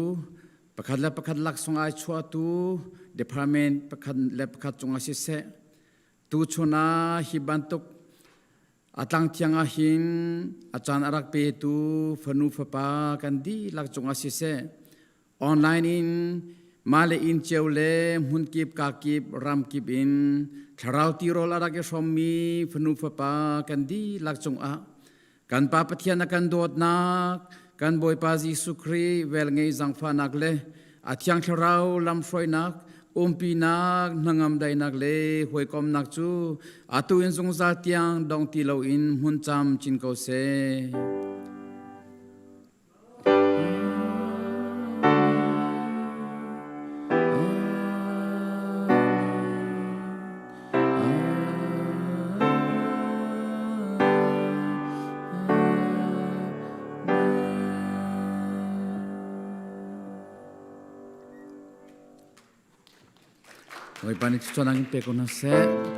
pakhat le pakhat laksawng ai chuahtu department pakhat le pakhat cungah siseh tuchun ah hi bantuk A tlang thiang ah hin a caan a rak petu fanu fapa kan dihlak cungah siseh, online in mah le inn cio le hmunkip kakip ramkip in thlarau tirawl a rak i hrawmmi fanu fapa kan dihlak cungah kan Pa Pathian a kan dawtnak, kan Bawipa Jesuh Khrih velngei zaangfahnak le a Thiang Thlarau lamhruainak umpinak hnangam daihnak le hawikomnak cu atu in zungzal tiang dong ti loin hmun cam chin ko seh. Bawipa nih thluachuahnak in pe ko hna seh.